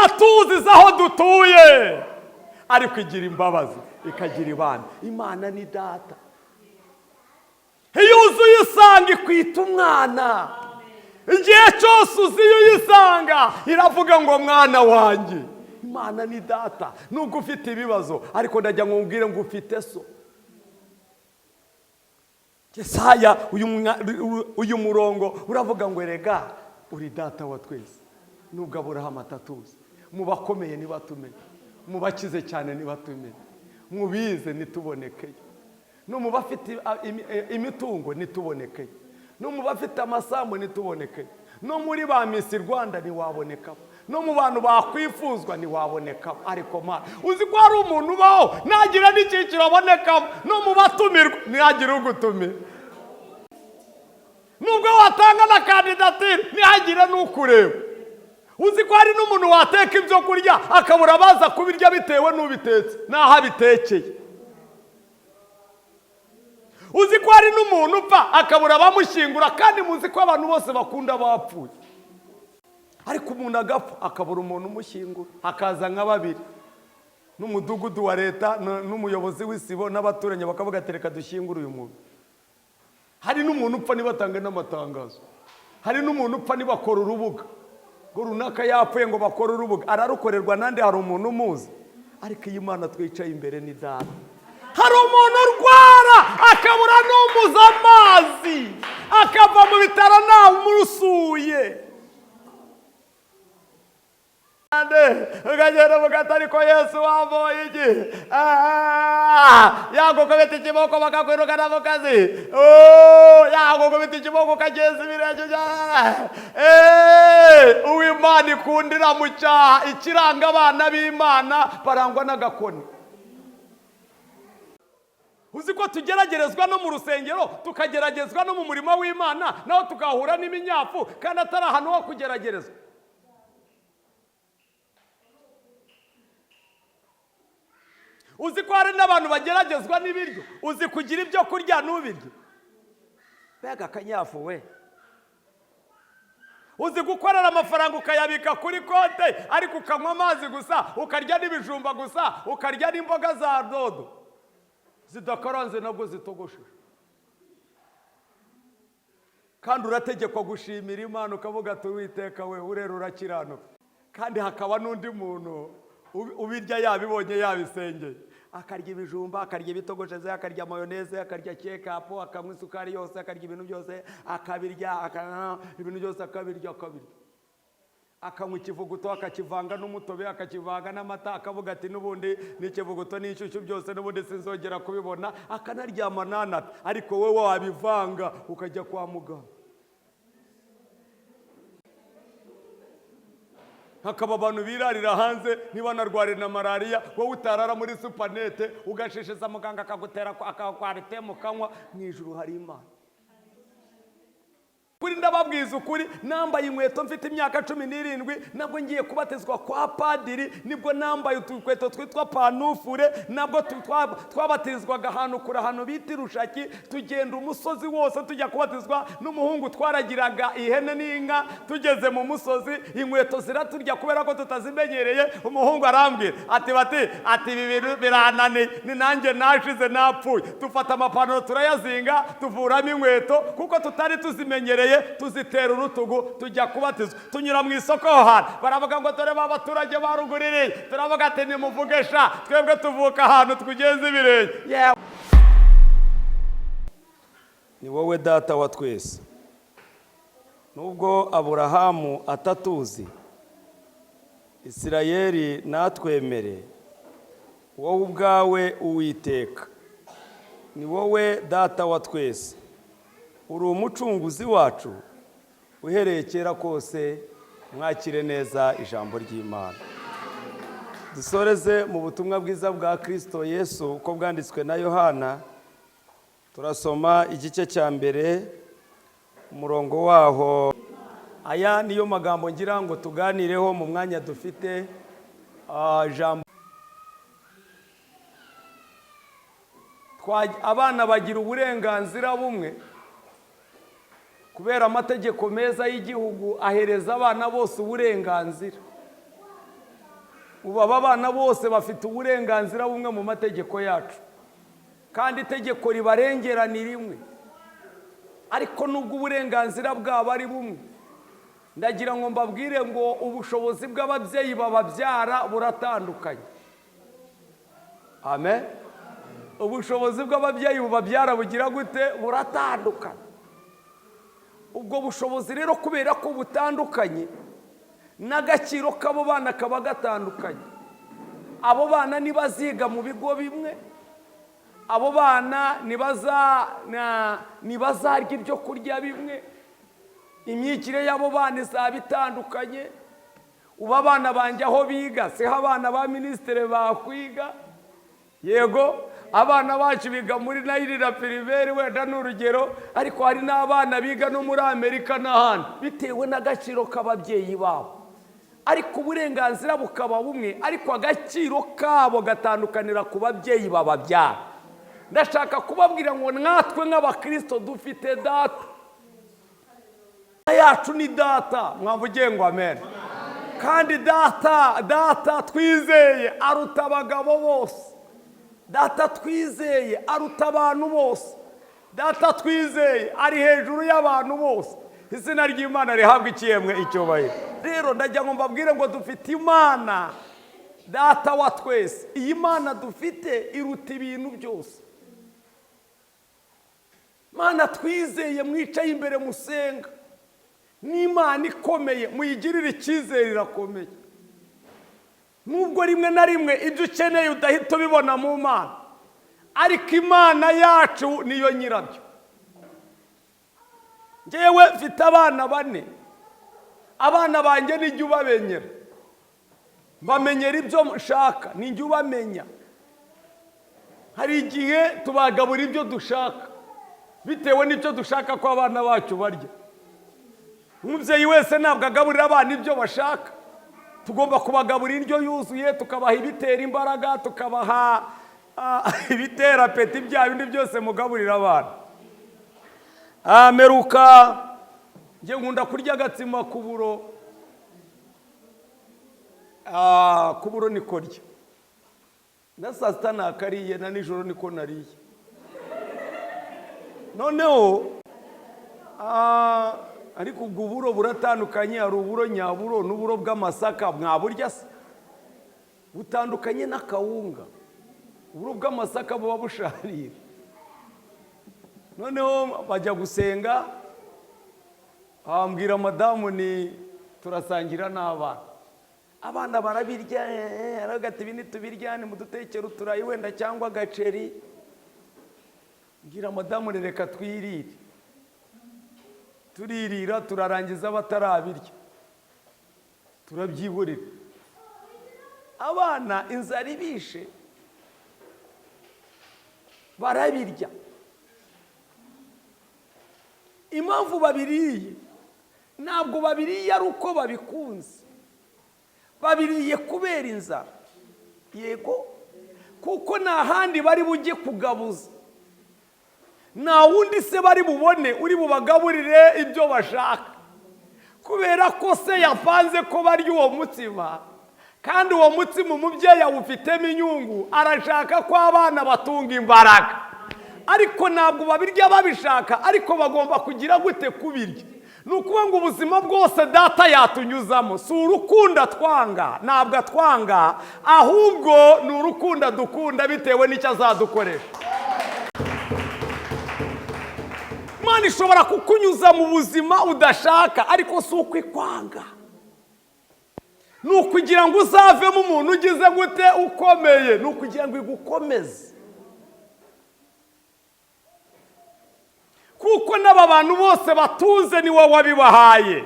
Iratuzi aho dutuye, ariko igira imbabazi, ikagira ibana. Imana ni data. Iyo uzuye usanga ikwita umwana. Igihe cyose uziye uyisanga, iravuga ngo: "Mwana wanjye." Imana ni data. Nubwo ufite ibibazo, ariko ndajya nkubwire ngo ufite so. Yesaya uyu murongo uravuga ngo: "Erega uri data wa twese, nubwo Aburahamu atatuzi. Mu bakomeye ntibatumenye, mu bakize cyane ntibatumenye, mu bize ntitubonekeyo, no mu bafite imitungo ntitubonekeye, no mu bafite amasambu ntitubonekeye, no muri ba Miss Rwanda ntiwabonekamo, no mu bantu bakwifuzwa ntiwabonekamo." Ariko Mana, uzi ko hari umuntu ubaho ntagira n'icyiciro abonekamo, no mu batumirwa ntihagire ugutumira, nubwo watanga na kandidatire ntihagire n'ukureba? Uzi ko hari n'umuntu wateka ibyo kurya akabura abaza kubirya bitewe n'ubitetse n'aho abitekeye? Uzi ko hari n'umuntu upfa akabura abamushyingura, kandi muzi ko abantu bose bakunda abapfuye, ariko umuntu agapfa akabura umuntu umushyingura, hakaza nka babiri n'umudugudu wa leta n'umuyobozi w'isibo n'abaturanyi, bakavuga ati: "Reka dushyingure uyu muntu"? Hari n'umuntu upfa ntibatange n'amatangazo. Hari n'umuntu upfa ntibakora urubuga ngo runaka yapfuye, ngo bakore urubuga. Ararukorerwa nande? Hari umuntu umuzi? Ariko iyi Mana twicaye imbere ni data. Hari umuntu urwara akabura n'umuza amazi, akava mu bitaro ntawe umusuye, ukagenda mugata, ariko Yesu wamboye iki? Yagukubita ikiboko bakakwirukana mu kazi. Oh, yagukubita ikiboko ukageza ibirenge. Uw'Imana ikundira mu cyaha. Ikiranga abana b'Imana, barangwa n'agakoni. Uzi ko tugeragerezwa no mu rusengero, tukageragezwa no mu murimo w'Imana, naho tugahura n'iminyafu kandi atari ahantu ho kugeragezwa? Uzi ko hari n'abantu bageragezwa n'ibiryo? Uzi kugira ibyo kurya ntubirye? Mbega akanyafu we! Uzi gukorera amafaranga ukayabika kuri konte, ariko ukanywa amazi gusa, ukarya n'ibijumba gusa, ukarya n'imboga za dodo zidakaranze nabwo zitogosheje, kandi urategekwa gushimira Imana, ukavuga ati: "Uwiteka we, urera, urakiranuka"? Kandi hakaba n'undi muntu ubirya yabibonye, yabisengeye, akarya ibijumba, akarya ibitogosheze, akarya mayoneze, akarya kekapu, akanywa isukari yose, akarya ibintu byose, akabirya, ibintu byose akabirya, akabirya, akanywa ikivuguto, akakivanga n'umutobe, akakivanga n'amata, akavuga ati: "N'ubundi n'ikivuguto n'inshyushyu byose n'ubundi sinzongera kubibona", akanaryama nanate. Ariko wowe wabivanga ukajya kwa muganga. Hakaba abantu birarira hanze ntibanarware na malariya, wowe utarara muri supanete, ugashisheza muganga akagutera akakwarite mu kanywa. Mu ijuru hari Imana. Kuri ndababwiza ukuri, nambaye inkweto mfite imyaka 17, nabwo ngiye kubatizwa kwa padiri, nibwo nambaye utukweto twitwa panufure. Nabwo twabatirizwaga ahantu kure, ahantu bita Irushaki. Tugenda umusozi wose tujya kubatizwa n'umuhungu twaragiraga ihene n'inka. Tugeze mu musozi, inkweto ziraturya kubera ko tutazimenyereye. Umuhungu arambwira ati: "Bati ati ibi bintu birananiye, ni nanjye nashize, napfuye." Dufata amapantaro turayazinga, tuvuramo inkweto kuko tutari tuzimenyereye, tuzitera urutugu, tujya kubatizwa. Tunyura mu isoko aho hantu, baravuga ngo: "Dore ba baturage baruguririye." Turavuga ati: "Nimuvuge sha, twebwe tuvuka ahantu tugeze ibirenge." Yewe, ni wowe data wa twese, nubwo Aburahamu atatuzi, Isirayeli natwemere, wowe ubwawe, Uwiteka, ni wowe data wa twese, uri umucunguzi wacu uhereye kera kose. Mwakire neza ijambo ry'Imana. Dusoreze mu butumwa bwiza bwa Kirisito Yesu uko bwanditswe na Yohana. Turasoma igice cya mbere, umurongo waho. Aya niyo magambo ngira ngo tuganireho mu mwanya dufite. Ijambo abana bagira uburenganzira bumwe kubera amategeko meza y'igihugu ahereza abana bose uburenganzira. Ubu aba bana bose bafite uburenganzira bumwe mu mategeko yacu, kandi itegeko ribarengera ni rimwe. Ariko nubwo uburenganzira bwabo ari bumwe, ndagira ngo mbabwire ngo ubushobozi bw'ababyeyi bababyara buratandukanye. Amen. Ubushobozi bw'ababyeyi bubabyara bugira gute? Buratandukanye. Ubwo bushobozi rero, kubera ko butandukanye, n'agaciro k'abo bana kaba gatandukanye. Abo bana ntibaziga mu bigo bimwe, abo bana ntibazarya ibyo kurya bimwe, imyigire y'abo bana izaba itandukanye. Ubu abana banjye aho biga siho abana ba minisitiri bakwiga. Yego, abana bacu biga muri Nayirira Primaire, wenda ni urugero, ariko hari n'abana biga no muri Amerika n'ahandi, bitewe n'agaciro k'ababyeyi babo. Ariko uburenganzira bukaba bumwe, ariko agaciro kabo gatandukanira ku babyeyi bababyara. Ndashaka kubabwira ngo natwe nk'abakirisito dufite Data yacu, ni Data. Mwavugiye ngo amen. Kandi Data twizeye aruta abagabo bose, Data twizeye aruta abantu bose, Data twizeye ari hejuru y'abantu bose. Izina ry'Imana rihabwa ikiyemwe icyubahiro. Rero ndagira ngo mbabwire ngo dufite Imana Data wa twese. Iyi Mana dufite iruta ibintu byose. Imana twizeye mwicaye imbere musenga ni Imana ikomeye, muyigirire icyizere, irakomeye. Nubwo rimwe na rimwe ibyo ukeneye udahita ubibona mu Mana, ariko Imana yacu niyo nyirabyo. Ngewe mfite abana bane. Abana banjye nijya ubamenyera, mbamenyera ibyo nshaka, nijya ubamenya. Hari igihe tubagabura ibyo dushaka, bitewe n'ibyo dushaka ko abana bacu barya. Umubyeyi wese ntabwo agaburira abana ibyo bashaka. Tugomba kubagaburira indyo yuzuye, tukabaha ibitera imbaraga, tukabaha ibitera appétit, bya bindi byose mugaburira abana. Meruka njye nkunda kurya agatsima ku buro. Ku buro niko rya, na saa sita nakariye, na nijoro niko nariye. Noneho ariko ubwo uburo buratandukanye. Hari uburo nyaburo n'uburo bw'amasaka. Mwaburya se? Butandukanye n'akawunga. Uburo bw'amasaka buba busharira. Noneho bajya gusenga, bambwira madamu ni turasangira n'abana. Abana barabirya, aravuga ati: "Ibi ntitubirya, nimudutekere uturayi wenda cyangwa agaceri." Mbwira madamu: "Reka twirire." Turirira, turarangiza batarabirya, turabyihorera. Abana inzara ibishe barabirya. Impamvu babiriye, ntabwo babiriye ari uko babikunze, babiriye kubera inzara. Yego, kuko nta handi bari bujye kugabuza, nta wundi se bari bubone uri bubagaburire ibyo bashaka, kubera ko se yapanze ko barya uwo mutsima, kandi uwo mutsima umubyeyi awufitemo inyungu, arashaka ko abana batunga imbaraga. Ariko ntabwo babirya babishaka, ariko bagomba kugira gute? Kubirya. Ni ukuvuga ngo ubuzima bwose Data yatunyuzamo si urukundo atwanga, ntabwo atwanga, ahubwo ni urukundo adukunda bitewe n'icyo azadukoresha. Imana ishobora kukunyuza mu buzima udashaka, ariko si uko ikwanga, ni ukugira ngo uzavemo umuntu ugize gute? Ukomeye. Ni ukugira ngo igukomeze, kuko n'aba bantu bose batunze ni wowe wabibahaye.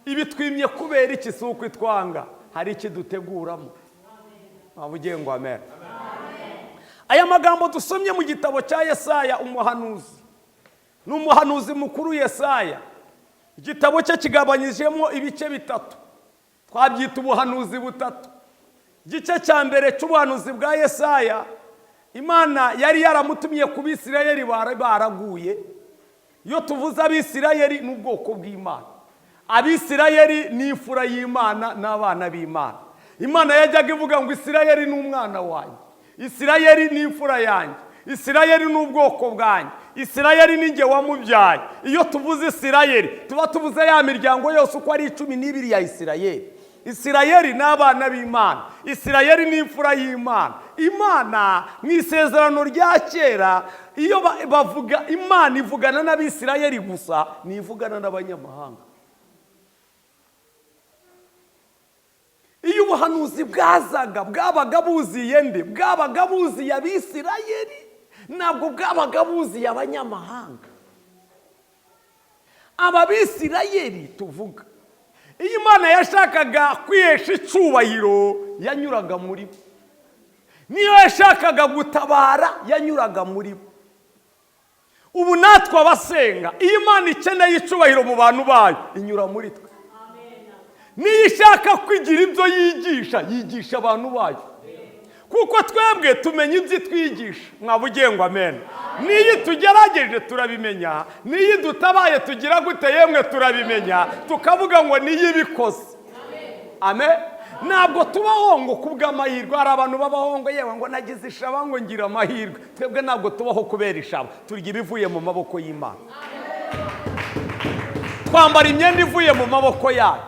Ibitwimye kubera iki? Si uko itwanga, hari ikiduteguramo. Waba ugiye ngo amen. Aya magambo dusomye mu gitabo cya Yesaya umuhanuzi, ni umuhanuzi mukuru Yesaya. Igitabo cye kigabanyijemo ibice bitatu, twabyita ubuhanuzi butatu. Igice cya mbere cy'ubuhanuzi bwa Yesaya, Imana yari yaramutumye ku Bisirayeli baraguye. Iyo tuvuze Abisirayeli, ni ubwoko bw'Imana. Abisirayeli ni imfura y'Imana n'abana b'Imana. Imana yajyaga ivuga ngo Isirayeli ni umwana wanjye, Isirayeli ni imfura yanjye, Isirayeli ni ubwoko bwanjye, Isirayeli ni njye wamubyaye. Iyo tuvuze Isirayeli tuba tuvuze ya miryango yose uko ari 12 ya Isirayeli. Isirayeli ni abana b'Imana, Isirayeli ni imfura y'Imana. Imana mu isezerano rya kera iyo bavuga Imana ivugana n'Abisirayeli gusa, ntivugana n'abanyamahanga. Iyo ubuhanuzi bwazaga bwabaga buziye nde? Bwabaga buziye Abisirayeli, ntabwo bwabaga buziye abanyamahanga. Aba Bisirayeli tuvuga, iyo Imana yashakaga kwihesha icyubahiro yanyuraga muri bo, niyo yashakaga gutabara yanyuraga muri bo. Ubu natwe abasenga, iyo Imana ikeneye icyubahiro mu bantu bayo inyura muri twe. Niyo ishaka kwigira ibyo yigisha, yigisha abantu bayo, kuko twebwe tumenya ibyo itwigisha. Mwabugiye ngo amen. Niyo tugerageje turabimenya, niyo dutabaye tugira gute yemwe turabimenya, tukavuga ngo niyo ibikoze. Amen. Ntabwo tubaho ngo kubw'amahirwe. Hari abantu babaho ngo yewe ngo nagize ishaba ngo ngira amahirwe. Twebwe ntabwo tubaho kubera ishaba, turya ibivuye mu maboko y'Imana, twambara imyenda ivuye mu maboko yayo,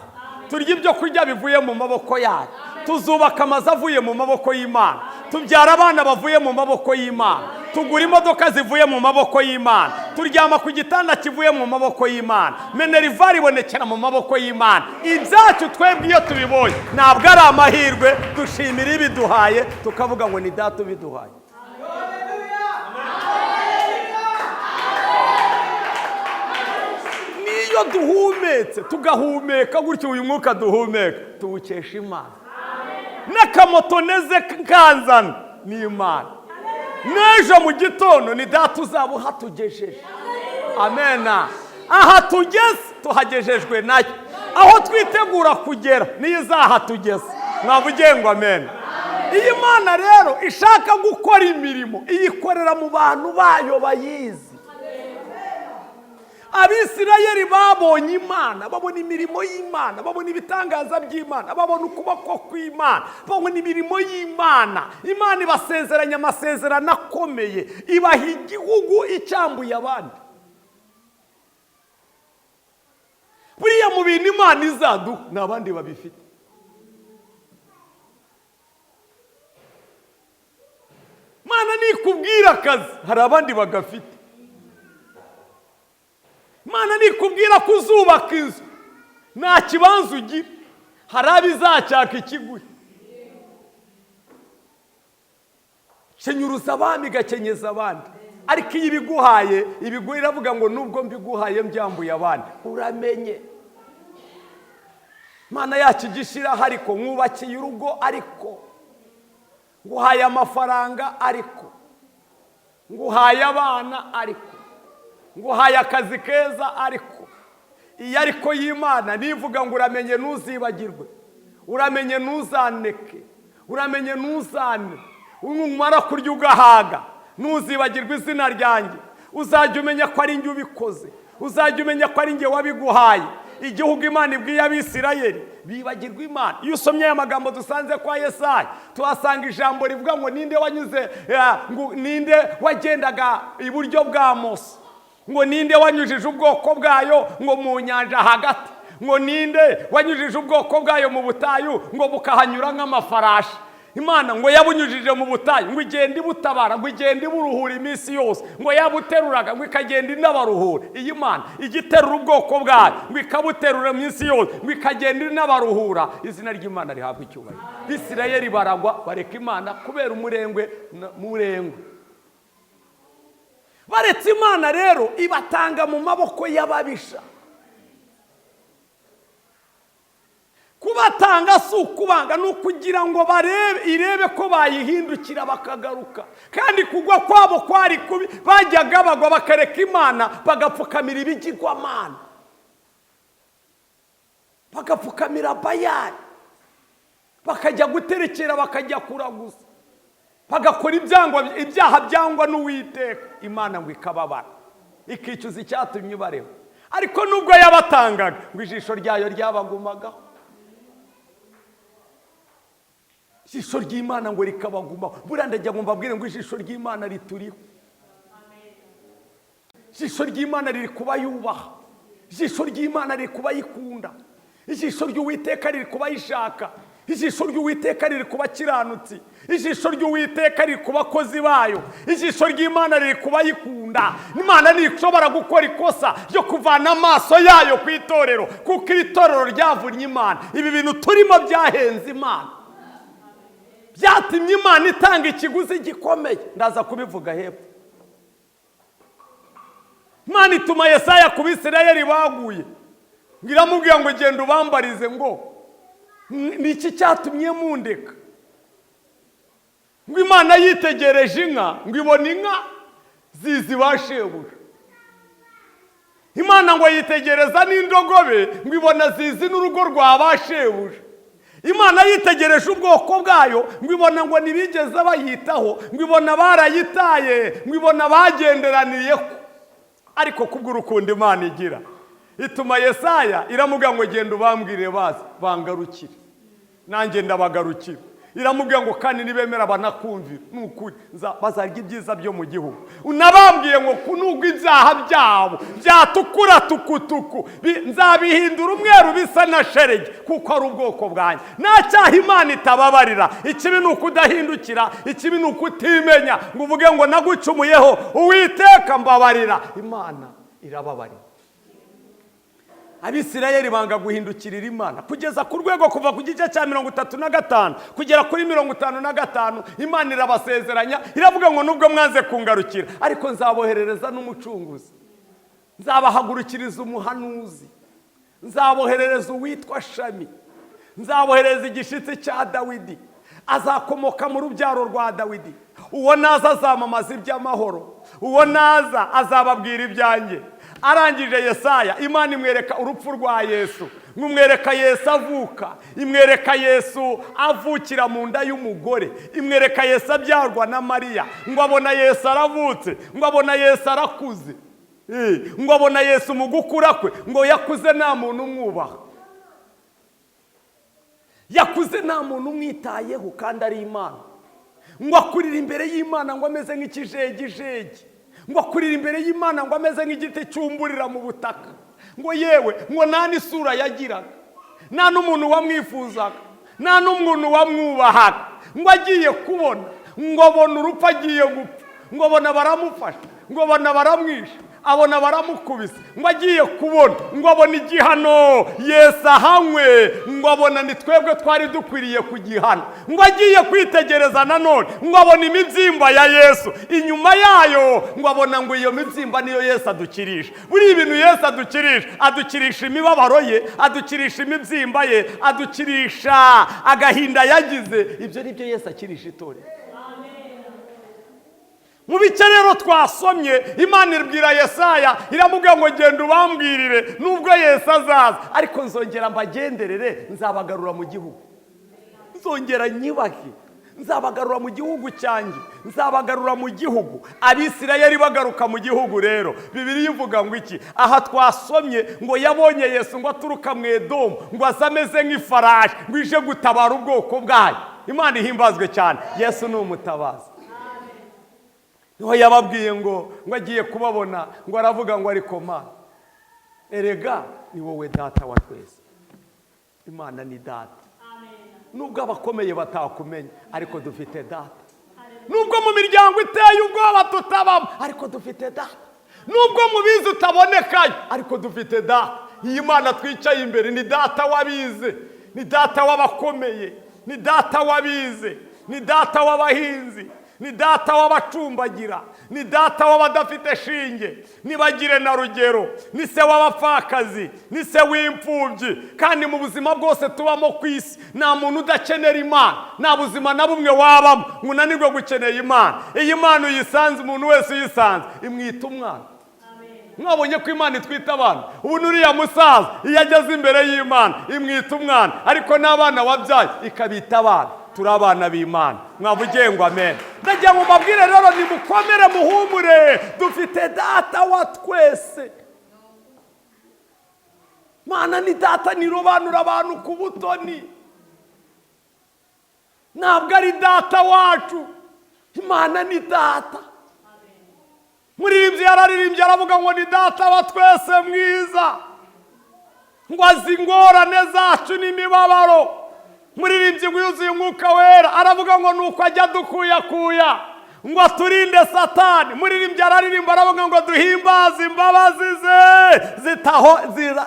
turya ibyo kurya bivuye mu maboko yayo, tuzubaka amazu avuye mu maboko y'Imana, tubyara abana bavuye mu maboko y'Imana, tugura imodoka zivuye mu maboko y'Imana, turyama ku gitanda kivuye mu maboko y'Imana, menerivari ibonekera mu maboko y'Imana. Ibyacu twebwe iyo tubibonye ntabwo ari amahirwe, dushimira ibiduhaye tukavuga ngo ni Data ubiduhaye. Niyo duhumetse tugahumeka gutyo, uyu mwuka duhumeka tuwukesha Imana. N'akamoto neze kanzana ni Imana, n'ejo mu gitondo ni Data uzaba uhatugejeje. Amena. Aha tugeze tuhagejejwe nayo, aho twitegura kugera niyo izahatugeza. Mwavugiye ngo amen. Iyi Mana rero ishaka gukora imirimo iyikorera mu bantu bayo bayizi. Abisirayeli babonye Imana, babona imirimo y'Imana, babona ibitangaza by'Imana, babona ukuboko kw'Imana, babona imirimo y'Imana. Imana ibasezeranya amasezerano akomeye, ibaha igihugu icyambuye abandi. Buriya mu bintu Imana izaduha ni abandi babifite. Imana nikubwira akazi hari abandi bagafite. Imana nikubwira ko uzubaka inzu nta kibanza ugira, hari abizacyaka ikiguhe. Kenyuruza abami igakenyeza abandi, ariko iyo ibiguhaye ibiguha iravuga ngo nubwo mbiguhaye mbyambuye abandi, uramenye. Imana yacu igishiraho, ariko mwubakiye urugo, ariko nguhaye amafaranga, ariko nguhaye abana, ariko nguhaye akazi keza, ariko iyo ariko y'Imana nivuga ngo uramenye ntuzibagirwe, uramenye ntuzaneke, uramenye ntuzane, numara kurya ugahaga ntuzibagirwe izina ryanjye, uzajya umenya ko ari njye ubikoze, uzajya umenya ko ari njye wabiguhaye. Igihugu Imana ibwiye Abisirayeli bibagirwa Imana. Iyo usomye aya magambo dusanze kwa Yesaya, tuhasanga ijambo rivuga ngo ninde wanyuze, ninde wagendaga iburyo bwa Mose, ngo ninde wanyujije ubwoko bwayo ngo mu nyanja hagati, ngo ninde wanyujije ubwoko bwayo mu butayu ngo bukahanyura nk'amafarashi. Imana ngo yabunyujije mu butayu ngo igenda ibutabara, ngo igenda iburuhura iminsi yose, ngo yabuteruraga ngo ikagenda inabaruhura. Iyi Mana igiterura ubwoko bwayo ngo ikabuterura iminsi yose, ngo ikagenda inabaruhura. Izina ry'Imana rihabwa icyubahiro. Bisirayeli baragwa bareka Imana kubera umurengwe murengwe. Baretse Imana rero ibatanga mu maboko y'ababisha. Kubatanga si ukubanga, ni ukugira ngo barebe, irebe ko bayihindukira bakagaruka. Kandi kugwa kwabo kwari kubi, bajyaga bagwa bakareka Imana bagapfukamira ibigirwamana, bagapfukamira Bayali, bakajya guterekera, bakajya kuraguza, bagakora ibyaha byangwa n'Uwiteka. Imana ngo ikababara, ikicuza icyatumye ibareba. Ariko nubwo yabatangaga ngo ijisho ryayo ryabagumagaho. Ijisho ry'Imana ngo rikabagumaho. Buriya ndagira ngo mbabwire ngo ijisho ry'Imana rituriho, ijisho ry'Imana riri kuba yubaha, ijisho ry'Imana riri kuba yikunda, ijisho ry'Uwiteka riri kuba yishaka, ijisho ry'Uwiteka riri kuba kiranutsi, ijisho ry'Uwiteka riri ku bakozi bayo, ijisho ry'Imana riri kuba yikunda. Imana ntishobora gukora ikosa ryo kuvana amaso yayo ku itorero, kuko iri torero ryavunnye Imana. Ibi bintu turimo byahenze Imana, byatumye Imana itanga ikiguzi gikomeye. Ndaza kubivuga hepfo. Imana ituma Yesaya ku Bisirayeli baguye, ngo iramubwira ngo: "Genda ubambarize ngo ni iki cyatumye mundeka?" Ngo Imana yitegereje inka, ngo ibona inka zizi ba shebuja. Imana ngo yitegereza n'indogobe, ngo ibona zizi n'urugo rwa ba shebuja. Imana yitegereje ubwoko bwayo, ngo ibona ngo ntibigeze bayitaho, ngo ibona barayitaye, ngo ibona bagenderaniye ko. Ariko kubw'urukundo Imana igira, ituma Yesaya, iramubwira ngo: "Genda ubambwire baze bangarukire, nanjye ndabagarukira." Iramubwira ngo: "Kandi nibemera banakumvira, ni ukuri bazarya ibyiza byo mu gihugu." Unabambwiye ngo nubwo ibyaha byabo byatukura tukutuku, nzabihindura umweru bisa na sheregi, kuko ari ubwoko bwanjye. Nta cyaha Imana itababarira. Ikibi ni ukudahindukira, ikibi ni ukutimenya ngo uvuge ngo: "Nagucumuyeho, Uwiteka, mbabarira." Imana irababarira. Abisirayeli banga guhindukirira Imana kugeza ku rwego, kuva ku gice cya 35 kugera kuri 55, Imana irabasezeranya, iravuga ngo: "Nubwo mwanze kungarukira, ariko nzaboherereza n'umucunguzi, nzabahagurukiriza umuhanuzi, nzaboherereza uwitwa Shami, nzaboherereza igishyitsi cya Dawidi, azakomoka mu rubyaro rwa Dawidi. Uwo naza azamamaza iby'amahoro, uwo naza azababwira ibyanjye." Arangije Yesaya, Imana imwereka urupfu rwa Yesu, imwereka Yesu avuka, imwereka Yesu avukira mu nda y'umugore, imwereka Yesu abyarwa na Mariya. Ngo abona Yesu aravutse, ngo abona Yesu arakuze, ngo abona Yesu mu gukura kwe, ngo yakuze nta muntu umwubaha, yakuze nta muntu umwitayeho kandi ari Imana. Ngo akurira imbere y'Imana ngo ameze nk'ikijegijegi, ngo akurira imbere y'Imana ngo ameze nk'igiti cyumburira mu butaka, ngo yewe ngo nta n'isura yagiraga, nta n'umuntu wamwifuzaga, nta n'umuntu wamwubahaga. Ngo agiye kubona, ngo abona urupfu, agiye gupfa, ngo abona baramufasha, ngo abona baramwishe, abona baramukubise. Ngo agiye kubona, ngo abona igihano Yesu ahanywe, ngo abona ni twebwe twari dukwiriye kugihana. Ngo agiye kwitegereza nanone, ngo abona imibyimba ya Yesu inyuma yayo, ngo abona ngo iyo mibyimba niyo Yesu adukirisha. Buriya ibintu Yesu adukirisha, adukirisha imibabaro ye, adukirisha imibyimba ye, adukirisha agahinda yagize. Ibyo ni byo Yesu akirisha itorero. Mu bice rero twasomye, Imana ibwira Yesaya, iramubwira ngo: "Genda ubambwirire, nubwo Yesu azaza, ariko nzongera mbagenderere, nzabagarura mu gihugu, nzongera nyibahe, nzabagarura mu gihugu cyanjye, nzabagarura mu gihugu." Abisirayeli bagaruka mu gihugu rero, Bibiliya ivuga ngo iki? Aha twasomye ngo yabonye Yesu ngo aturuka mu Edomu, ngo aze ameze nk'ifarashi ngo ije gutabara ubwoko bwayo. Imana ihimbazwe cyane. Yesu ni umutabazi. Niho yababwiye ngo agiye kubabona, ngo aravuga ngo: "Ariko Mana, erega ni wowe Data wa twese." Imana ni Data. Nubwo abakomeye batakumenya, ariko dufite Data. Nubwo mu miryango iteye ubwoba tutabamo, ariko dufite Data. Nubwo mu bizi utabonekayo, ariko dufite Data. Iyi Mana twicaye imbere ni Data w'abize, ni Data w'abakomeye, ni Data w'abize, ni Data w'abahinzi, ni Data w'abacumbagira, ni Data w'abadafite shinge nibagire na rugero, ni se w'abapfakazi, ni se w'imfubyi. Kandi mu buzima bwose tubamo ku isi, nta muntu udakenera Imana. Nta buzima na bumwe wabamo ngo unanirwe gukenera Imana. Iyi Mana uyisanze, umuntu wese uyisanze imwita umwana. Mwabonye ko Imana itwita abana. Ubu n'uriya musaza iyo ageze imbere y'Imana imwita umwana, ariko n'abana wabyaye ikabita abana. Turi abana b'Imana. Mwavugiye ngo amen. Ndagira ngo mbabwire rero, nimukomere, muhumure, dufite Data wa twese. Mana ni Data, ntirobanura abantu ku butoni. Ntabwo ari data wacu, Imana ni data. Muririmbyi yararirimbye, aravuga ngo ni data wa twese mwiza, ngo azi ingorane zacu n'imibabaro. Muririmbyi ngo yuzuye Umwuka Wera, aravuga ngo nuko ajya adukuyakuya ngo aturinde Satani. Muririmbyi araririmba, aravuga ngo duhimbaze imbabazi ze zitaho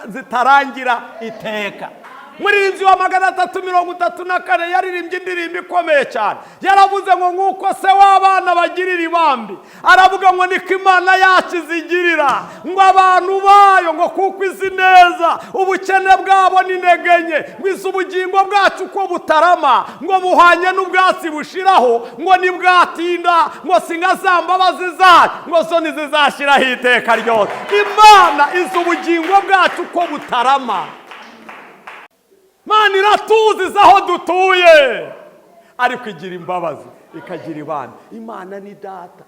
zitarangira iteka. Muririmbyi wa 334 yaririmbye indirimbo ikomeye cyane. Yaravuze ngo nk'uko se w'abana bagirira ibambi, aravuga ngo niko Imana yacu izigirira ngo abantu bayo, ngo kuko izi neza ubukene bwabo n'intege nke, ngo izi ubugingo bwacu uko butarama, ngo buhanye n'ubwatsi bushiraho, ngo ntibwatinda, ngo si nka za mbabazi zayo, ngo zo ntizizashyiraho iteka ryose. Imana izi ubugingo bwacu uko butarama. Imana iratuzi, izi aho dutuye, ariko igira imbabazi, ikagira ibana. Imana ni data.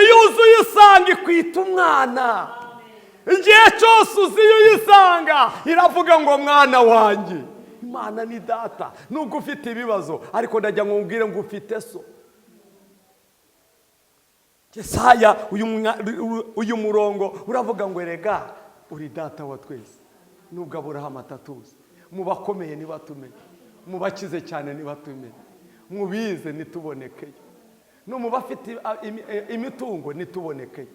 Iyo uzuye usanga ikwita umwana. Igihe cyose uzi iyo uyisanga, iravuga ngo mwana wanjye. Imana ni data. Nubwo ufite ibibazo, ariko ndajya ngo nkubwire ngo ufite so. Yesaya uyu murongo uravuga ngo erega uri data wa twese, nubwo Aburahamu atatuzi. Mu bakomeye ntibatumenye, mu bakize cyane ntibatumenye, mu bize ntitubonekeyo, no mu bafite imitungo ntitubonekeyo,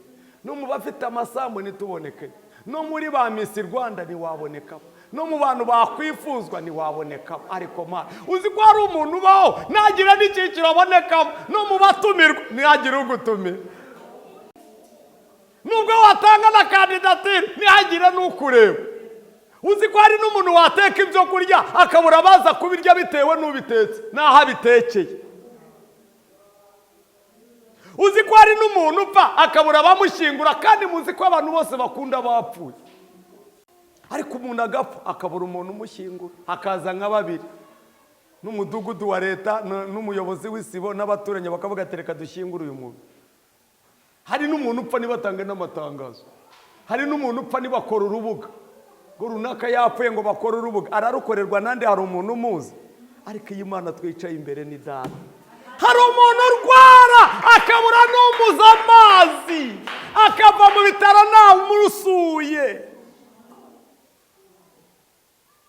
no mu bafite amasambu ntitubonekeyo, no muri ba Miss Rwanda ntiwabonekamo, no mu bantu bakwifuzwa ntiwabonekamo. Ariko Mana, uzi ko hari umuntu ubaho ntagira n'icyiciro abonekamo, no mu batumirwa ntihagire ugutumira, nubwo watanga na kandidatire ntihagire n'ukureba? Uzi ko hari n'umuntu wateka ibyo kurya akabura abaza kubirya bitewe n'ubitetse n'aho abitekeye? Uzi ko hari n'umuntu upfa akabura abamushyingura, kandi muzi ko abantu bose bakunda abapfuye, ariko umuntu agapfa akabura umuntu umushyingura, hakaza nka babiri n'umudugudu wa leta n'umuyobozi w'isibo n'abaturanyi, bakavuga ati reka dushyingure uyu muntu? Hari n'umuntu upfa ntibatange n'amatangazo. Hari n'umuntu upfa ntibakora urubuga ngo runaka yapfuye, ngo bakore urubuga. Ararukorerwa nandi? Hari umuntu umuzi? Ariko iyi Mana twicaye imbere ni data. Hari umuntu urwara akabura n'umuza amazi, akava mu bitaro ntawe umusuye,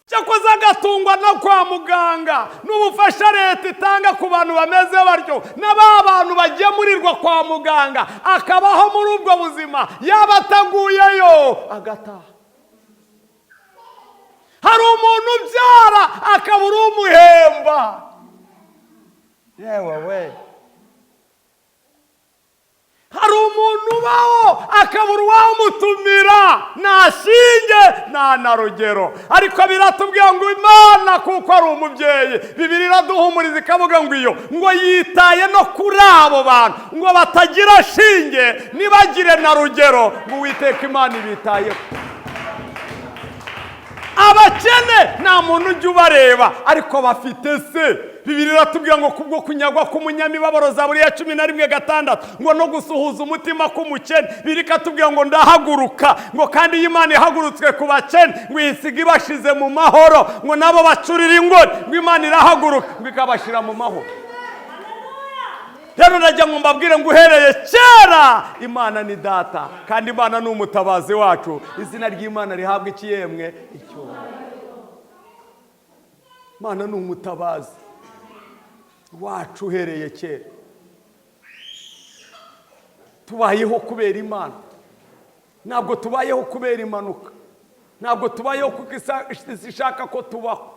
cyakoze agatungwa no kwa muganga n'ubufasha leta itanga ku bantu bameze batyo, na ba bantu bagemurirwa kwa muganga, akabaho muri ubwo buzima, yaba ataguyeyo agataha. Hari umuntu ubyara akabura umuhemba. Yewe we, hari umuntu ubaho akabura uwamutumira, nta shinge nta na rugero. Ariko biratubwira ngo Imana, kuko ari umubyeyi, Bibiri iraduhumuriza, ikavuga ngo iyo ngo yitaye no kuri abo bantu ngo batagira shinge ntibagire na rugero, ngo Uwiteka Imana ibitayeho. Abakene nta muntu ujya ubareba, ariko bafite se. Bibiri iratubwira ngo kubwo kunyagwa k'umunyamibabaro, Zaburi ya 11:6, ngo no gusuhuza umutima k'umukene, biri ikatubwira ngo ndahaguruka, ngo kandi iyo Imana ihagurutswe ku bakene, ngo isiga ibashize mu mahoro, ngo nabo bacurira ingori, ngo Imana irahaguruka ngo ikabashyira mu mahoro. Rero najya ngo mbabwire ngo uhereye kera Imana ni data, kandi Imana ni umutabazi wacu. Izina ry'Imana rihabwa ikiyemwe icyubahiro. Imana ni umutabazi wacu uhereye kera. Tubayeho kubera Imana, ntabwo tubayeho kubera impanuka, ntabwo tubayeho kuko isi ishaka ko tubaho.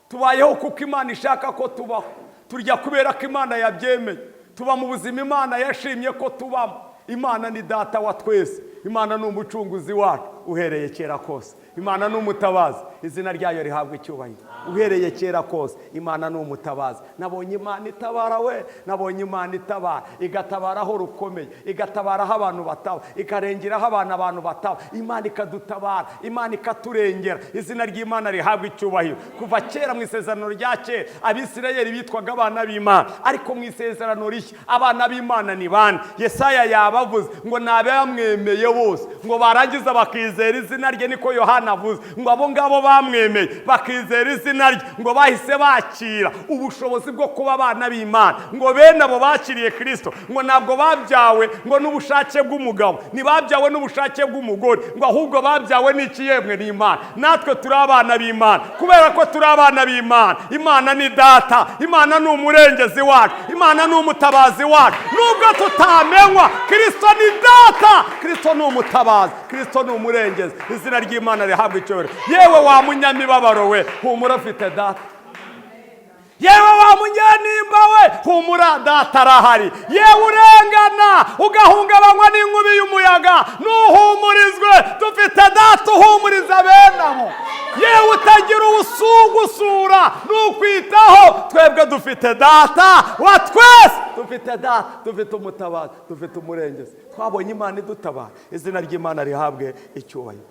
Tubayeho kuko Imana ishaka ko tubaho. Turya kubera ko Imana yabyemeye. Tuba mu buzima Imana yashimye ko tubamo. Imana ni data wa twese. Imana ni umucunguzi wacu uhereye kera kose. Imana ni umutabazi, izina ryayo rihabwa icyubahiro. Uhereye kera kose Imana ni umutabazi. Nabonye Imana itabara we, nabonye Imana itabara, igatabara aho rukomeye, igatabara aho abantu bataba, ikarengera aho abantu bataba. Imana ikadutabara, Imana ikaturengera. Izina ry'Imana rihabwa icyubahiro. Kuva kera, mu isezerano rya kera, Abisirayeli bitwaga abana b'Imana, ariko mu isezerano rishya abana b'Imana ni bande? Yesaya yabavuze ngo ni abamwemeye bose, ngo barangiza bakizera. Bakizera izina rye, niko Yohana avuze ngo abo ngabo bamwemeye bakizera izina rye, ngo bahise bakira ubushobozi bwo kuba abana b'Imana. Ngo bene abo bakiriye Kristo, ngo ntabwo babyawe ngo n'ubushake bw'umugabo, ntibabyawe n'ubushake bw'umugore, ngo ahubwo babyawe n'ikiyemwe n'Imana. Natwe turi abana b'Imana kubera ko turi abana b'Imana. Imana ni data, Imana ni umurengezi wacu, Imana ni umutabazi wacu. Nubwo tutamenywa, Kristo ni data, Kristo ni umutabazi, Kristo ni umurengezi. Izina ry'Imana rihabwa icyubahiro. Yewe wa munyamibabaro we, humura ufite data. Yewe wa munyanimba we, humura data arahari. Yewe urengana ugahungabanywa n'inkubi y'umuyaga, nuhumurizwe, dufite data uhumuriza bene abo. Yewe utagira ubusugusura nukwitaho, twebwe dufite data wa twese, dufite data, dufite umutabazi, dufite umurengezi. Twabonye Imana idutabara. Izina ry'Imana rihabwe icyubahiro.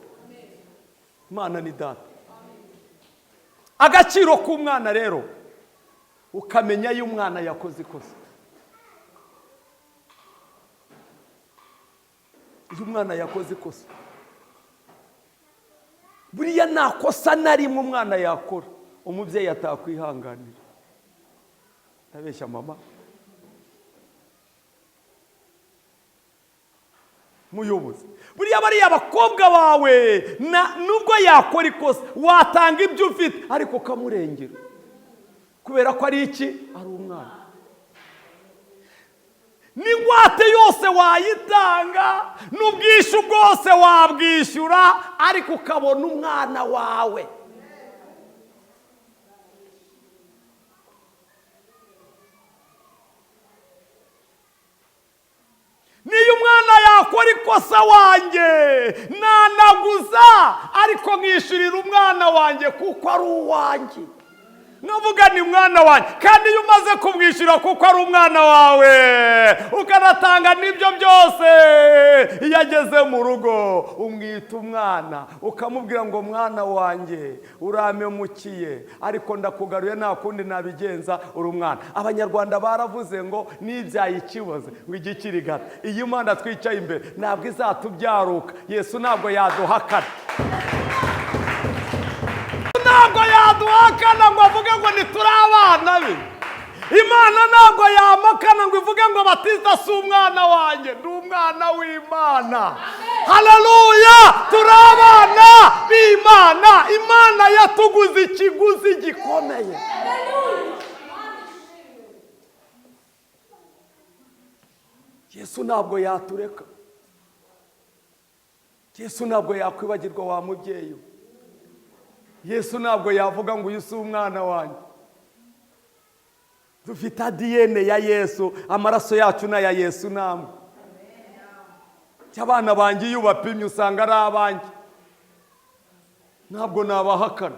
Imana ni data. Agaciro k'umwana rero ukamenya iyo umwana yakoze ikosa. Iyo umwana yakoze ikosa, buriya nta kosa na rimwe umwana yakora umubyeyi atakwihanganira. Ndabeshya mama muyobozi? Buriya bariya bakobwa bawe, nubwo yakora ikosa watanga ibyo ufite ariko ukamurengera, kubera ko ari iki? Ari umwana. N'ingwate yose wayitanga, n'ubwishyu bwose wabwishyura, ariko ukabona umwana wawe. Niyo umwana yakora ikosa wanjye nanaguza, ariko nkishyurira umwana wanjye kuko ari uwanjye. Navuga ni mwana wanjye, kandi iyo umaze kumwishyura kuko ari umwana wawe, ukanatanga n'ibyo byose, iyo ageze mu rugo umwita umwana, ukamubwira ngo mwana wanjye uramemukiye, ariko ndakugaruye nta kundi nabigenza, uri umwana. Abanyarwanda baravuze ngo n'ibyaye ikiboze ngo igikirigata. Iyi Mana twicaye imbere ntabwo izatubyaruka. Yesu ntabwo yaduhakana, ntabwo yaduhakana ngo avuge ngo ntituri abana be. Imana ntabwo yamakana ngo ivuge ngo Batista si umwana wanjye, ndi umwana w'Imana. Haleluya, turi abana b'Imana. Imana yatuguze ikiguzi gikomeye. Yesu ntabwo yatureka, Yesu ntabwo yakwibagirwa wa mubyeyi we. Yesu ntabwo yavuga ngo uyu si umwana wanjye. Dufite ADN ya Yesu, amaraso yacu n'aya Yesu namwe. Abana banjye iyo ubapimye usanga ari abanjye, ntabwo nabahakana.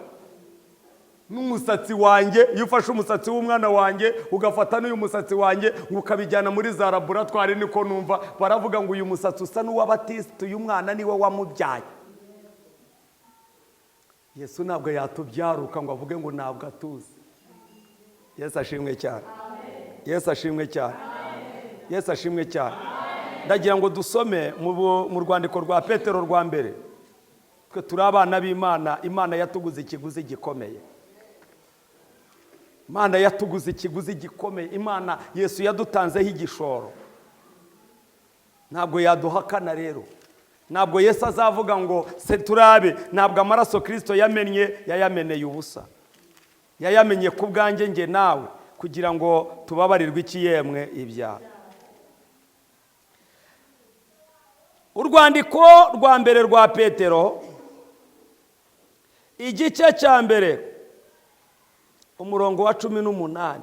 N'umusatsi wanjye, iyo ufashe umusatsi w'umwana wanjye ugafata n'uyu musatsi wanjye ukabijyana muri za laboratwari, niko numva baravuga ngo uyu musatsi usa n'uwa Batista, uyu mwana niwe wamubyaye. Yesu ntabwo yatubyaruka ngo avuge ngo ntabwo atuzi. Yesu ashimwe cyane. Yesu ashimwe cyane. Yesu ashimwe cyane. Ndagira ngo dusome mu rwandiko rwa Petero rwa mbere. Twe turi abana b'Imana. Imana yatuguze ikiguzi gikomeye. Imana yatuguze ikiguzi gikomeye. Imana Yesu yadutanzeho igishoro. Ntabwo yaduhakana rero. Ntabwo Yesu azavuga ngo se turabe. Ntabwo amaraso Kristo yamennye yayameneye ubusa. Yayamenye ku bwanjye nge nawe, kugira ngo tubabarirwe ikiyemwe ibyaha. Urwandiko rwa mbere rwa Petero, igice cya mbere, umurongo wa 18,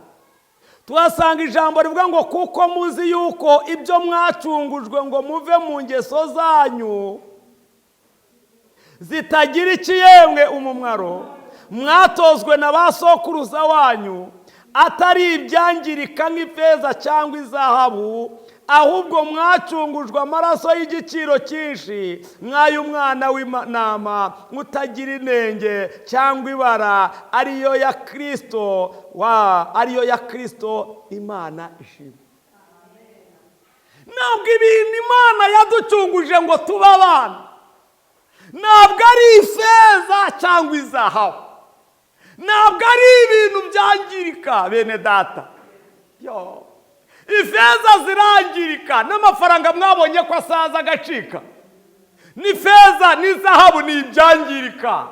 tuhasanga ijambo rivuga ngo kuko muzi yuko ibyo mwacungujwe ngo muve mu ngeso zanyu zitagira ikiyemwe umumaro, mwatozwe na ba sokuruza wanyu, atari ibyangirika nk'ifeza cyangwa izahabu, ahubwo mwacungujwe amaraso y'igiciro cyinshi nk'ay'umwana w'intama utagira inenge cyangwa ibara, ariyo ya Kristo, ariyo ya Kristo Imana ishimwe. Ntabwo ibintu Imana yaducunguje ngo tube abana, Ntabwo ari ifeza cyangwa izahabu, ntabwo ari ibintu byangirika, bene data. Yo, ifeza zirangirika, n'amafaranga mwabonye ko asaza agacika. N'ifeza n'izahabu ni ibyangirika,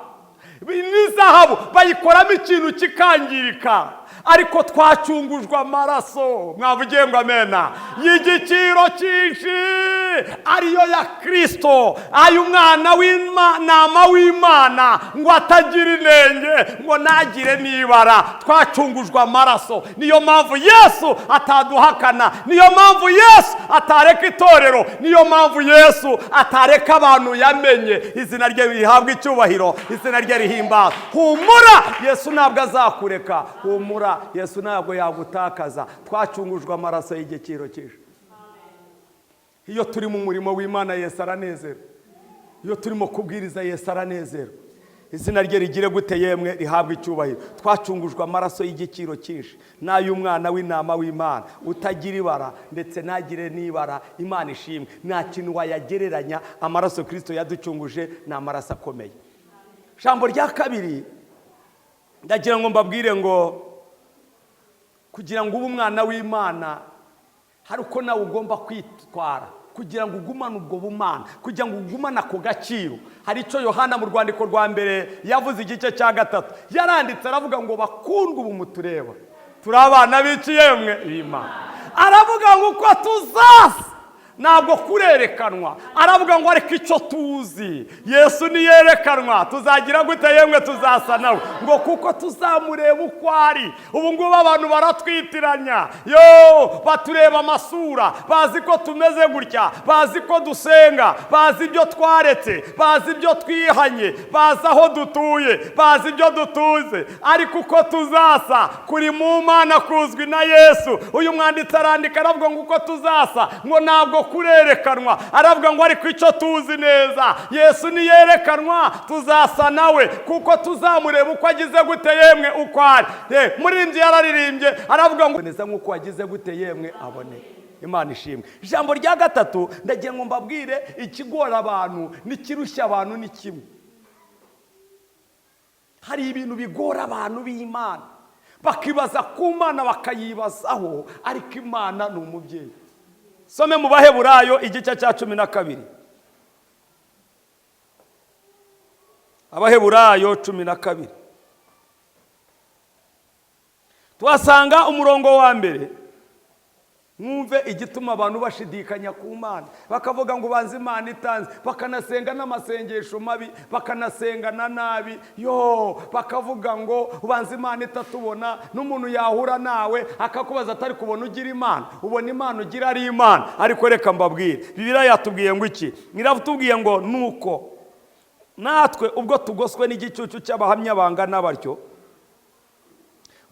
n'izahabu bayikoramo ikintu kikangirika, ariko twacungujwe amaraso, mwavugiye ngo amena, y'igiciro cyinshi, ariyo ya Kirisito, ay'umwana w'intama w'Imana, ngo atagira inenge, ngo ntagire n'ibara. Twacungujwe amaraso. Niyo mpamvu Yesu ataduhakana, niyo mpamvu Yesu atareka itorero, niyo mpamvu Yesu atareka abantu yamenye. Izina rye rihabwa icyubahiro, izina rye rihimbazwa. Humura, Yesu ntabwo azakureka. Humura, Yesu ntabwo yagutakaza. Twacungujwe amaraso y'igiciro cyinshi. Iyo turi mu murimo w'Imana, Yesu aranezerwa. Iyo turimo kubwiriza, Yesu aranezerwa. Izina rye rigire gute yemwe? Rihabwa icyubahiro. Twacungujwe amaraso y'igiciro cyinshi, n'ay'umwana w'intama w'Imana utagira ibara ndetse ntagire n'ibara. Imana ishimwe. Nta kintu wayagereranya. Amaraso Kirisito yaducunguje ni amaraso akomeye. Ijambo rya kabiri, ndagira ngo mbabwire ngo kugira ngo ube umwana w'Imana, hari uko nawe ugomba kwitwara kugira ngo ugumane ubwo bumana, kugira ngo ugumane ako gaciro. Hari icyo Yohana mu rwandiko rwa mbere yavuze, igice cya 3, yaranditse aravuga ngo: "Bakundwa, ubu mutureba turi abana b'iki yemwe? B'Imana." Aravuga ngo uko tuzasa ntabwo kurerekanwa. Aravuga ngo ariko icyo tuzi, Yesu niyerekanwa tuzagira gute yemwe? Tuzasa nawe, ngo kuko tuzamureba uko ari. Ubu ngubu abantu baratwitiranya, yo batureba amasura, bazi ko tumeze gutya, bazi ko dusenga, bazi ibyo twaretse, bazi ibyo twihanye, bazi aho dutuye, bazi ibyo dutuze, ariko uko tuzasa kuri mu Mana kuzwi na Yesu. Uyu mwanditsi arandika aravuga ngo uko tuzasa ngo ntabwo kurerekanwa. Aravuga ngo ariko icyo tuzi neza, Yesu niyerekanwa tuzasa nawe, kuko tuzamureba uko agize gute yemwe? Uko ari. Muririmbyi yararirimbye aravuga ngo neza nk'uko wagize gute yemwe? Abone. Imana ishimwe. Ijambo rya gatatu, ndagira ngo mbabwire ikigora abantu n'ikirushya abantu ni kimwe. Hari ibintu bigora abantu b'Imana, bakibaza ku Mana, bakayibazaho, ariko Imana ni umubyeyi. Some mu Baheburayo igice cya 12, Abaheburayo 12, tuhasanga umurongo wa 1. Mwumve igituma abantu bashidikanya ku Mana, bakavuga ngo ubanze Imana itanze, bakanasenga n'amasengesho mabi, bakanasengana nabi, yo bakavuga ngo ubanze Imana itatubona. N'umuntu yahura nawe akakubaza atari kubona ugira Imana, ubona Imana ugira ari Imana? Ariko reka mbabwire, Bibiliya yatubwiye ngo iki? Iratubwiye ngo nuko natwe ubwo tugoswe n'igicucu cy'abahamya bangana batyo,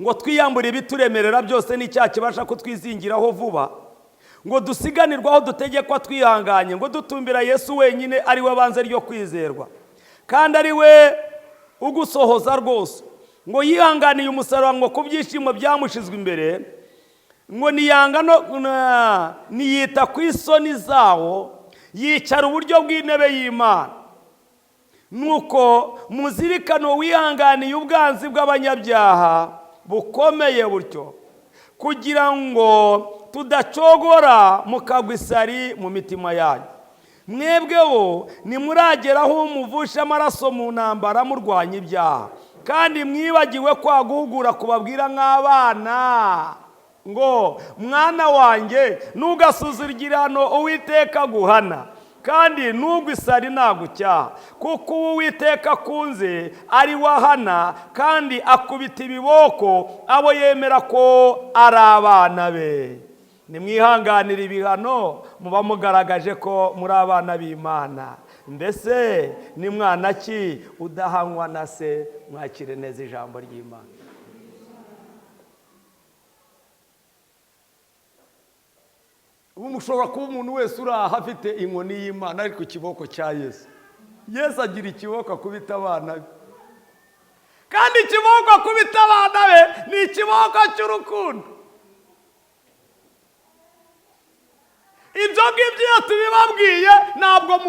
ngo twiyambure ibituremerera byose n'icyaha kibasha kutwizingiraho vuba, ngo dusiganirwe aho dutegekwa twihanganye, ngo dutumbira Yesu wenyine ari we banze ryo kwizerwa kandi ari we ugusohoza rwose, ngo yihanganiye umusaraba ngo ku byishimo byamushizwe imbere, ngo niyanga no niyita ku isoni zawo, yicara uburyo bw'intebe y'Imana. Nuko muzirikane wihanganiye ubwanzi bw'abanyabyaha bukomeye butyo, kugira ngo tudacogora mukagwa isari mu mitima yanyu. Mwebwe bo ntimurageraho muvusha amaraso mu ntambara murwanya ibyaha, kandi mwibagiwe kwa guhugura kubabwira nk'abana ngo: "Mwana wanjye, ntugasuzugirano Uwiteka aguhana, kandi nubwo isari ntagucyaha, kuko uwo Uwiteka akunze ari we ahana, kandi akubita ibiboko abo yemera ko ari abana be." Nimwihanganire ibihano, muba mugaragaje ko muri abana b'Imana. Mbese ni mwana ki udahanywa na se? Mwakire neza ijambo ry'Imana. Ubu mushobora kuba umuntu wese uri aha afite inkoni y'Imana, ariko ikiboko cya Yesu. Yesu agira ikiboko akubita abana be, kandi ikiboko akubita abana be ni ikiboko cy'urukundo. Ibyo ngibyo iyo tubibabwiye ntabwo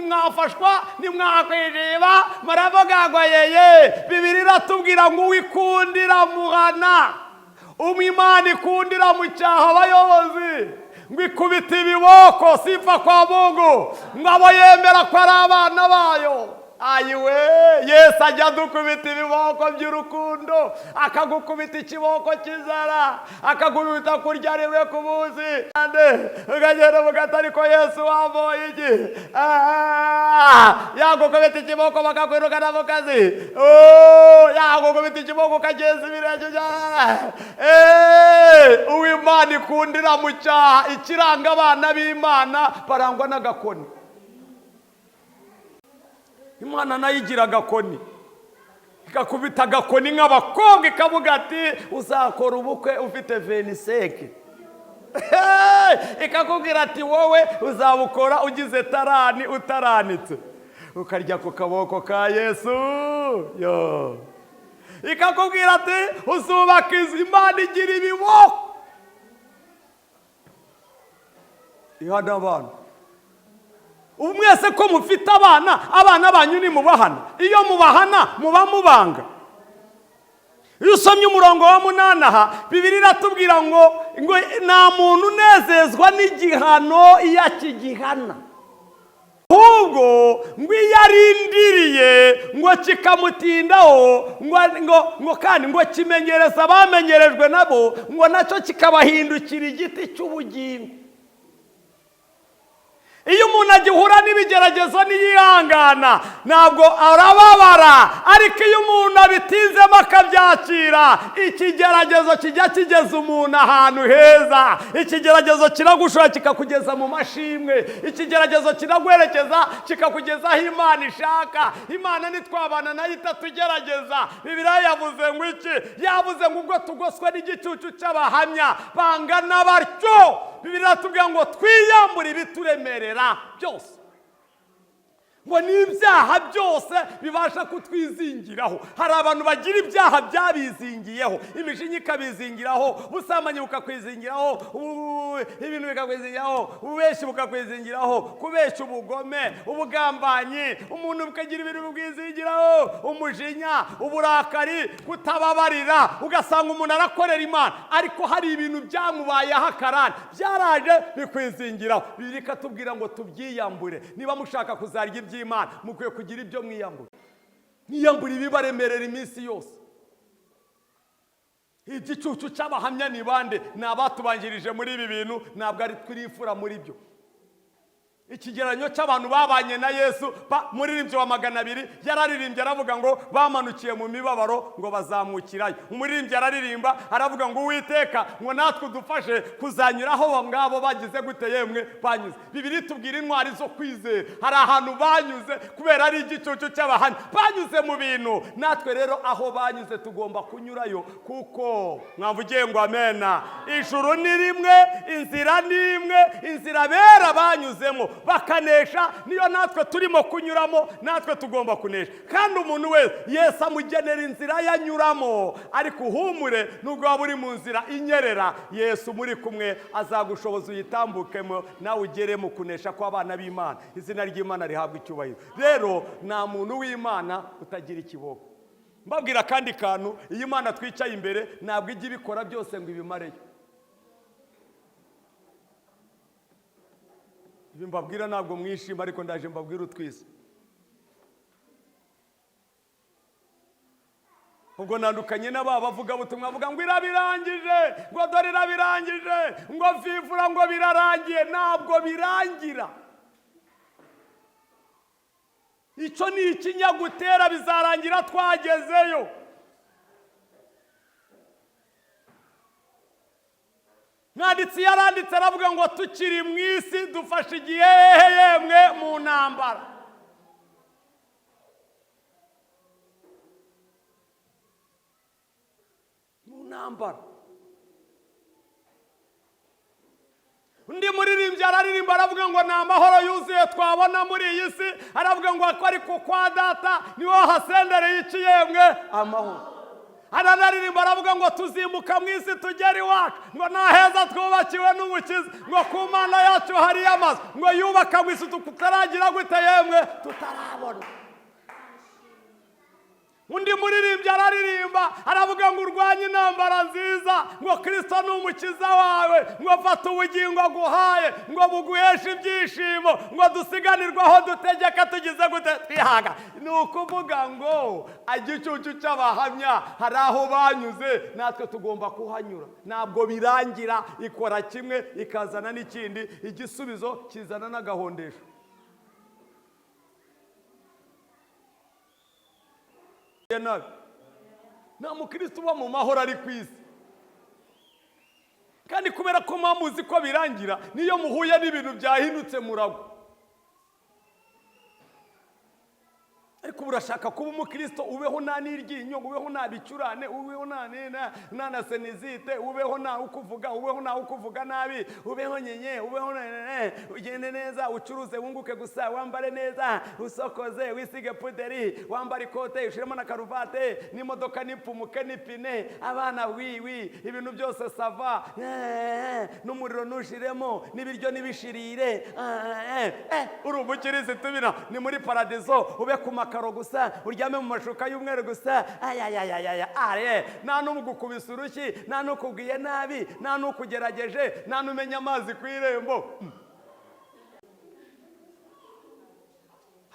mwafashwa, ntimwakwireba, muravuga ngo yeye. Bibiliya iratubwira ngo uwikundira muhana, umwe Imana ikundira mu cyaha abayobozi, ngo ikubita ibiboko. Sifa kwa Mungu. Ngo abo yemera ko ari abana bayo. Ayiwe, Yesu ajya adukubita ibiboko by'urukundo, akagukubita ikiboko cy'inzara, akagukubita kurya rimwe ku munsi, ukagenda mugata. Ariko Yesu wamboye iki? Yagukubita ikiboko bakakwirukana mu kazi. Oh, yagukubita ikiboko ukageza ibirenge. Uw'Imana ikundira mu cyaha. Ikiranga abana b'Imana, barangwa n'agakoni. Imana nayo igira agakoni, ikakubita agakoni nk'abakobwa, ikavuga ati: "Uzakora ubukwe ufite 25." Ikakubwira ati: "Wowe uzabukora ugize 30 utaranitse." Ukarya ku kaboko ka Yesu. Yo ikakubwira ati: "Uzubaka inzu." Imana igira ibiboko ihana abantu. Ubu mwese ko mufite abana, abana banyu nimubahana. Iyo mubahana muba mubanga. Iyo usomye umurongo wa 8 aha, Bibiliya iratubwira ngo nta muntu unezezwa n'igihano iyo akigihana, ahubwo ngo iyo arindiriye ngo kikamutindaho, ngo kandi ngo kimenyereza abamenyerejwe nabo, ngo nacyo kikabahindukira igiti cy'ubugingo. Iyo umuntu agihura n'ibigeragezo ntiyihangana, ntabwo arababara. Ariko iyo umuntu abitinzemo akabyakira, ikigeragezo kijya kigeza umuntu ahantu heza. Ikigeragezo kiragushora kikakugeza mu mashimwe. Ikigeragezo kiraguherekeza kikakugeza aho Imana ishaka. Imana ntitwabana nayo itatugerageza. Bibiliya yavuze ngo iki? Yavuze ngo ubwo tugoswe n'igicucu cy'abahamya bangana batyo, Bibiliya iratubwira ngo twiyambure ibituremerera byose, ngo n'ibyaha byose bibasha kutwizingiraho. Hari abantu bagira ibyaha byabizingiyeho, imijinya ikabizingiraho, ubusambanyi bukakwizingiraho, ibintu bikakwizingiraho, ububeshi bukakwizingiraho, kubeshya, ubugome, ubugambanyi. Umuntu bukagira ibintu bibwizingiraho, umujinya, uburakari, kutababarira. Ugasanga umuntu arakorera Imana, ariko hari ibintu byamubayeho akarande, byaraje bikwizingiraho. Bibiliya ikatubwira ngo tubyiyambure. Niba mushaka kuzarya iby'Imana, mukwiye kugira ibyo mwiyambura, mwiyambura ibibaremerera iminsi yose. Igicucu cy'abahamya ni bande? Ni abatubanjirije muri ibi bintu, ntabwo ari twirifura muri byo. Ikigereranyo cy'abantu babanye na Yesu, muririmbyi wa 200 yararirimbye aravuga ngo bamanukiye mu mibabaro, ngo bazamukirayo. Umuririmbyi araririmba aravuga ngo Uwiteka, ngo natwe udufashe kuzanyuraho abo ngabo bagize gute yemwe banyuze. Bibiliya itubwira intwari zo kwizera, hari ahantu banyuze kubera ari igicucu cy'abahamya, banyuze mu bintu. Natwe rero aho banyuze tugomba kunyurayo, kuko mwavugiye ngo amena. Ijuru ni rimwe, inzira ni imwe. Inzira bera banyuzemo bakanesha, niyo natwe turimo kunyuramo. Natwe tugomba kunesha. Kandi umuntu wese Yesu amugenera inzira yanyuramo. Ariko uhumure, nubwo waba uri mu nzira inyerera, Yesu muri kumwe azagushoboza uyitambukemo, nawe ugere mu kunesha kw'abana b'Imana. Izina ry'Imana rihabwa icyubahiro. Rero nta muntu w'Imana utagira ikiboko. Mbabwira akandi kantu: iyo Imana twicaye imbere ntabwo ijya ibikora byose ngo ibimareyo. Ibi mbabwira ntabwo mwishima, ariko ndaje mbabwira utwise. Ubwo nandukanye n'aba bavugabutumwa bavuga ngo irabirangije, ngo dore irabirangije, ngo vivura, ngo birarangiye. Ntabwo birangira. Icyo ni ikinyagutera, bizarangira twagezeyo. Mwanditsi yaranditse aravuga ngo tukiri mu isi dufashe igihe yemwe mu ntambara. Mu ntambara. Undi muririmbyi araririmba aravuga ngo ni amahoro yuzuye twabona muri iyi si. Aravuga ngo ariko kwa Data niho hasendereye iki yemwe? Amahoro. Aranaririmba, aravuga ngo tuzimuka mu isi tugere iwacu, ngo nta heza twubakiwe n'Umukiza, ngo ku Mana yacu hariyo amazu, ngo yubaka mu isi tutaragira gute yemwe, tutarabona. Undi muririmbyi araririmba, aravuga ngo urwanye intambara nziza, ngo Kirisito ni umukiza wawe, ngo fata ubugingo aguhaye, ngo buguheshe ibyishimo, ngo dusiganirwe aho dutegeka tugize gute, twihaga. Ni ukuvuga ngo igicucu cy'abahamya hari aho banyuze, natwe tugomba kuhanyura. Ntabwo birangira, ikora kimwe ikazana n'ikindi, igisubizo kizana n'agahondesho. Nabi nta mukristo uba mu mahoro ari ku isi. Kandi kubera ko muba muzi ko birangira, niyo muhuye n'ibintu byahindutse muragwa. Ariko ubu urashaka kuba umukristo ubeho nta n'iryinyo, ubeho nta bicurane, ubeho nta na sinusite, ubeho nta ukuvuga, ubeho nta ukuvuga nabi, ubeho nyenye, ubeho ugende neza, ucuruze wunguke gusa, wambare neza, usokoze, wisige puderi, wambare ikote, ushiremo na karuvate, n'imodoka n'ipfumuke n'ipine, abana wiwi, ibintu byose ça va, n'umuriro ntushiremo, n'ibiryo ntibishirire, uri umukirisitu, bina ni muri paradizo, ube ku makaro gusa, uryame mu mashuka y'umweru gusa, ayayayaya, are nta n'ugukubise urushyi, nta n'ukubwiye nabi, nta n'ukugerageje, nta n'umenya amazi ku irembo.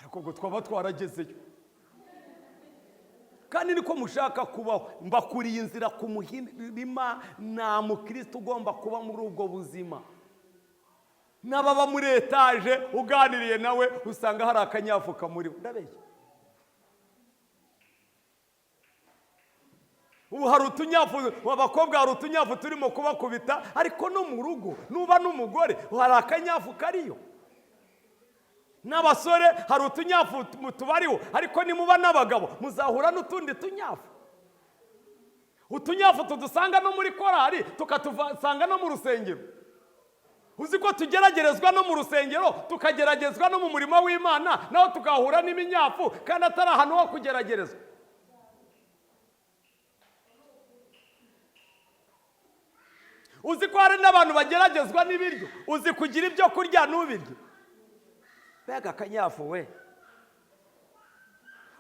Ariko ubwo twaba twaragezeyo, kandi niko mushaka kubaho. Mbakuriye inzira ku muhima. Nta mukristo ugomba kuba muri ubwo buzima. N'ababa muri etaje uganiriye nawe usanga hari akanyafu kamuriho. Ndabeshya? Ubu hari utunyafu, abakobwa hari utunyafu turimo kubakubita, ariko no mu rugo nuba n'umugore hari akanyafu kariyo, n'abasore hari utunyafu tubariho, ariko nimuba n'abagabo muzahura n'utundi tunyafu. Utunyafu tudusanga no muri korari, tukatusanga no mu rusengero. Uzi ko tugeragerezwa no mu rusengero, tukageragezwa no mu murimo w'Imana, naho tukahura n'iminyafu kandi atari ahantu ho kugeragezwa? Uzi ko hari n'abantu bageragezwa n'ibiryo? Uzi kugira ibyo kurya ntubirye? Mbega akanyafu we!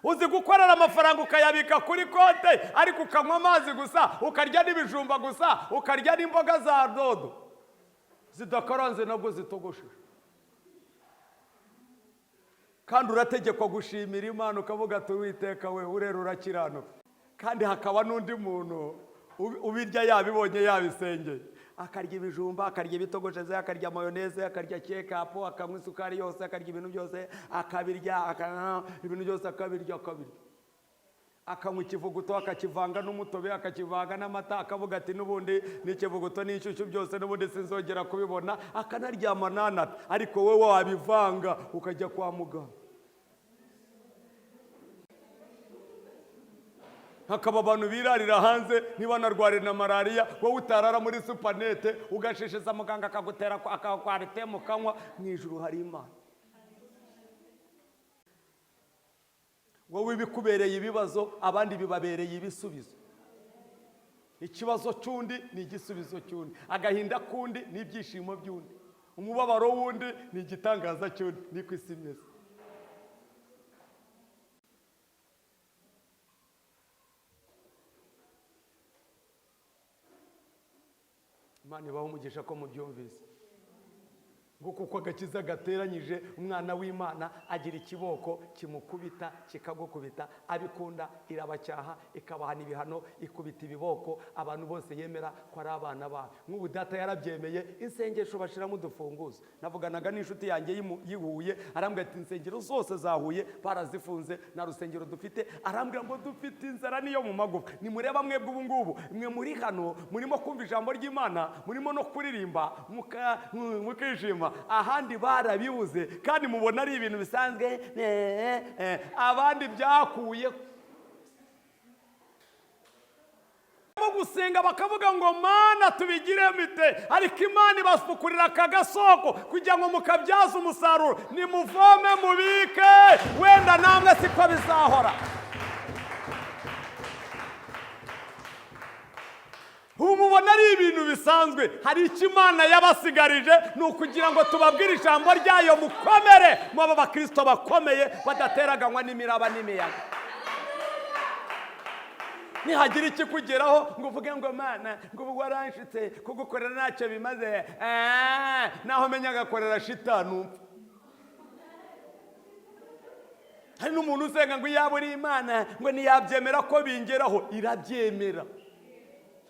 Uzi gukorera amafaranga ukayabika kuri konte, ariko ukanywa amazi gusa, ukarya n'ibijumba gusa, ukarya n'imboga za dodo zidakaranze nabwo zitogosheje, kandi urategekwa gushimira Imana, ukavuga ati: "Uwiteka we, urera, urakiranuka"? Kandi hakaba n'undi muntu ubirya yabibonye, yabisengeye, akarya ibijumba, akarya ibitogosheze, akarya mayoneze, akarya ketchup, akanywa isukari yose, akarya ibintu byose, akabirya, ibintu byose akabirya, akabirya, akanywa ikivuguto, akakivanga n'umutobe, akakivanga n'amata, akavuga ati: "N'ubundi n'ikivuguto n'inshyushyu byose n'ubundi sinzongera kubibona", akanaryama nanata. Ariko wowe wabivanga ukajya kwa muganga. Hakaba abantu birarira hanze ntibanarware na malariya, wowe utarara muri supanete ugashisheza muganga akagutera akakwarite mu kanywa. Mu ijuru hari Imana. Wowe ibikubereye ibibazo, abandi bibabereye ibisubizo. Ikibazo cy'undi ni igisubizo cy'undi, agahinda k'undi ni ibyishimo by'undi, umubabaro w'undi ni igitangaza cy'undi. Niko isi imeze. Imana ibaha umugisha ko mubyumvise. Ngo kuko agakiza gateranyije, umwana w'Imana agira ikiboko kimukubita, kikagukubita. Abikunda irabacyaha, ikabahana ibihano, ikubita ibiboko abantu bose yemera ko ari abana bayo. Nk'ubu data yarabyemeye, insengesho bashyiramo udufunguzo. Navuganaga n'inshuti yanjye y'i Huye, arambwira ati: "Insengero zose za Huye barazifunze, nta rusengero dufite." Arambwira ngo dufite inzara niyo mu magufa. Nimureba mwebwe ubu ngubu, mwe muri hano murimo kumva ijambo ry'Imana, murimo no kuririmba, mukishima, ahandi barabibuze, kandi mubona ari ibintu bisanzwe. Abandi byakuye gusenga bakavuga ngo: "Mana, tubigire mite?" Ariko Imana ibafukurira aka gasoko kugira ngo mukabyaze umusaruro. Nimuvome, mubike, wenda namwe siko bizahora. Mubona ari ibintu bisanzwe. Hari icyo Imana yabasigarije, ni ukugira ngo tubabwire ijambo ryayo, mukomere, muba abakristo bakomeye badateraganywa n'imiraba n'imiyaga. Nihagira ikikugeraho ngo uvuge ngo: "Mana, ngo ubu waranshitse, kugukorera ntacyo bimaze." Naho menya agakorera shitani upfa. Hari n'umuntu usenga ngo iyaba uri Imana, ngo ntiyabyemera ko bingeraho. Irabyemera.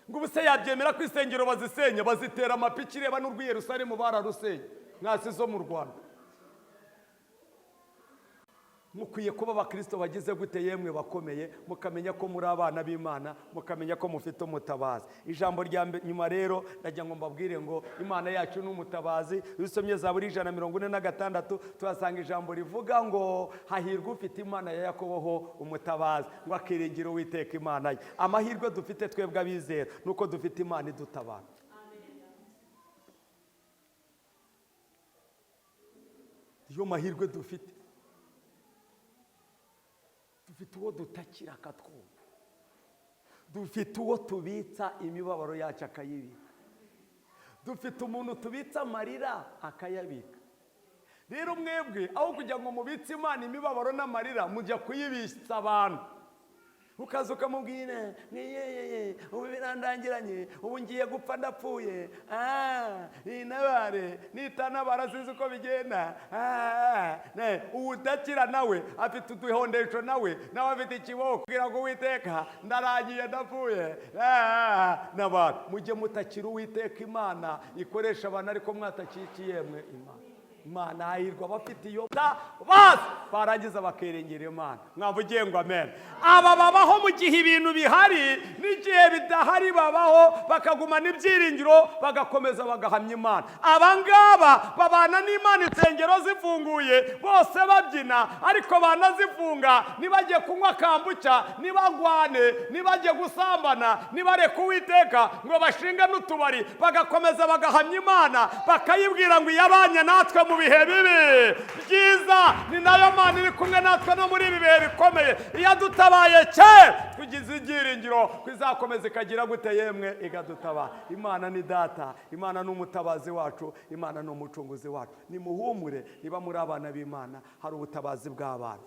Ngo ubu se yabyemera ko insengero bazisenya, bazitera amapiki? Reba n'urw'i Yerusalemu bararusenye, mwasi zo mu Rwanda. Mukwiye kuba abakristo bagize gute yemwe? Bakomeye, mukamenya ko muri abana b'Imana, mukamenya ko mufite umutabazi. Ijambo rya nyuma rero, ndagira ngo mbabwire ngo Imana yacu ni umutabazi. Iyo usomye Zaburi 146, tuhasanga ijambo rivuga ngo: "Hahirwa ufite Imana ya Yakobo ho umutabazi, ngo akiringira Uwiteka Imana ye." Amahirwe dufite twebwe abizera ni uko dufite Imana idutabara. Iyo mahirwe dufite, dufite uwo dutakira akatwumva, dufite uwo tubitsa imibabaro yacu akayibika, dufite umuntu tubitsa amarira akayabika. Rero mwebwe, aho kugira ngo mubitse Imana imibabaro n'amarira, mujya kuyibitsa abantu, ukaza ukamubwira: "Yeyeye, ubu birandangiranye, ubu ngiye gupfa, ndapfuye, nintabare, nitanabara sinzi uko bigenda." Uwo udakira nawe afite uduhondesho, nawe afite ikiboko kugira ngo: "Uwiteka, ndarangiye, ndapfuye." N'abantu mujye mutakira Uwiteka Imana ikoresha abantu, ariko mwatakiye yemwe Imana. Imana, hahirwa abafite iyo basi, barangiza bakiringira Imana. Mwavugiye ngo amen. Aba babaho mu gihe ibintu bihari n'igihe bidahari, babaho bakagumana ibyiringiro, bagakomeza bagahamya Imana. Aba ngaba babana n'Imana insengero zifunguye bose babyina, ariko banazifunga ntibajye kunywa kambuca, ntibagwane, ntibajye gusambana, ntibareke Uwiteka ngo bashinge n'utubari, bagakomeza bagahamya Imana, bakayibwira ngo iyabanye natwe mu bihe bibi byiza ni nayo Mana iri kumwe natwe no muri ibi bihe bikomeye, iyadutabaye kera, tugize ibyiringiro ko izakomeza ikagira gute yemwe? Ikadutabara. Imana ni data, Imana ni umutabazi wacu, Imana ni umucunguzi wacu. Nimuhumure, niba muri abana b'Imana, hari ubutabazi bw'abana,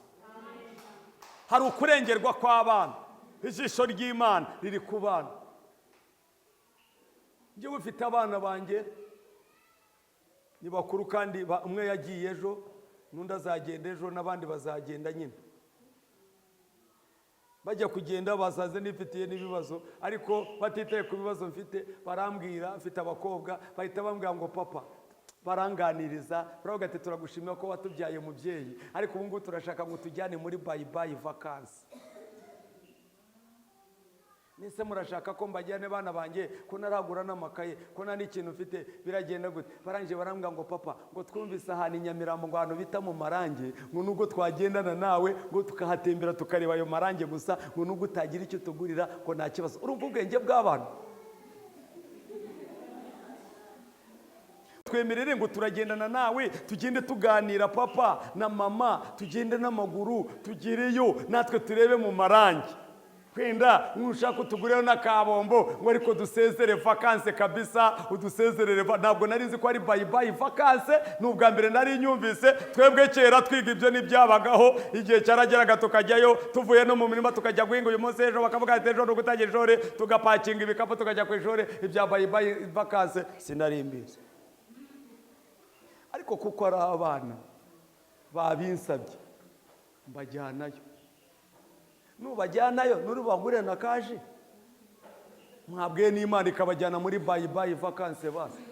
hari ukurengerwa kw'abana. Ijisho ry'Imana riri ku bana. Njyewe ufite abana banjye ni bakuru, kandi umwe yagiye ejo, n'undi azagenda ejo, n'abandi bazagenda nyine. Bajya kugenda basaze nifitiye n'ibibazo, ariko batitaye ku bibazo mfite, barambwira, mfite abakobwa, bahita bambwira ngo: "Papa." Baranganiriza, baravuga ati: "Turagushimira ko watubyaye mubyeyi, ariko ubu ngubu turashaka ngo tujyane muri bye bye vacances." Nese murashaka ko mbajyane, bana banjye, ko naragura n'amakaye, ko nta n'ikintu mfite, biragenda gute? Barangije barambwira ngo: "Papa," ngo, "twumvise ahantu i Nyamirambo, ngo ahantu bita mu Marange, ngo nubwo twagendana nawe ngo tukahatembera, tukareba ayo marange gusa, ngo nubwo utagira icyo tugurira, ngo nta kibazo." Urumva ubwenge bw'abantu? "Twemerere ngo turagendana nawe, tugende tuganira, papa na mama, tugende n'amaguru tugereyo, natwe turebe mu marangi, wenda nushaka utugureho n'akabombo, ngo ariko dusezere vacances kabisa, udusezerere." Ntabwo nari nzi ko ari bye bye vacances, ni ubwa mbere nari nyumvise. Twebwe kera twiga ibyo ntibyabagaho. Igihe cyarageraga tukajyayo, tuvuye no mu mirima tukajya guhinga uyu munsi, ejo bakavuga ati: "Ejo ni ugutangira ishuri," tugapakinga ibikapu tukajya ku ishuri. Ibya bye bye vacances sinari mbizi, ariko kuko ari abana babinsabye, mbajyanayo. Nubajyanayo nurubagure na kaje, mwabwiye n'Imana ikabajyana muri bye bye vacances basi.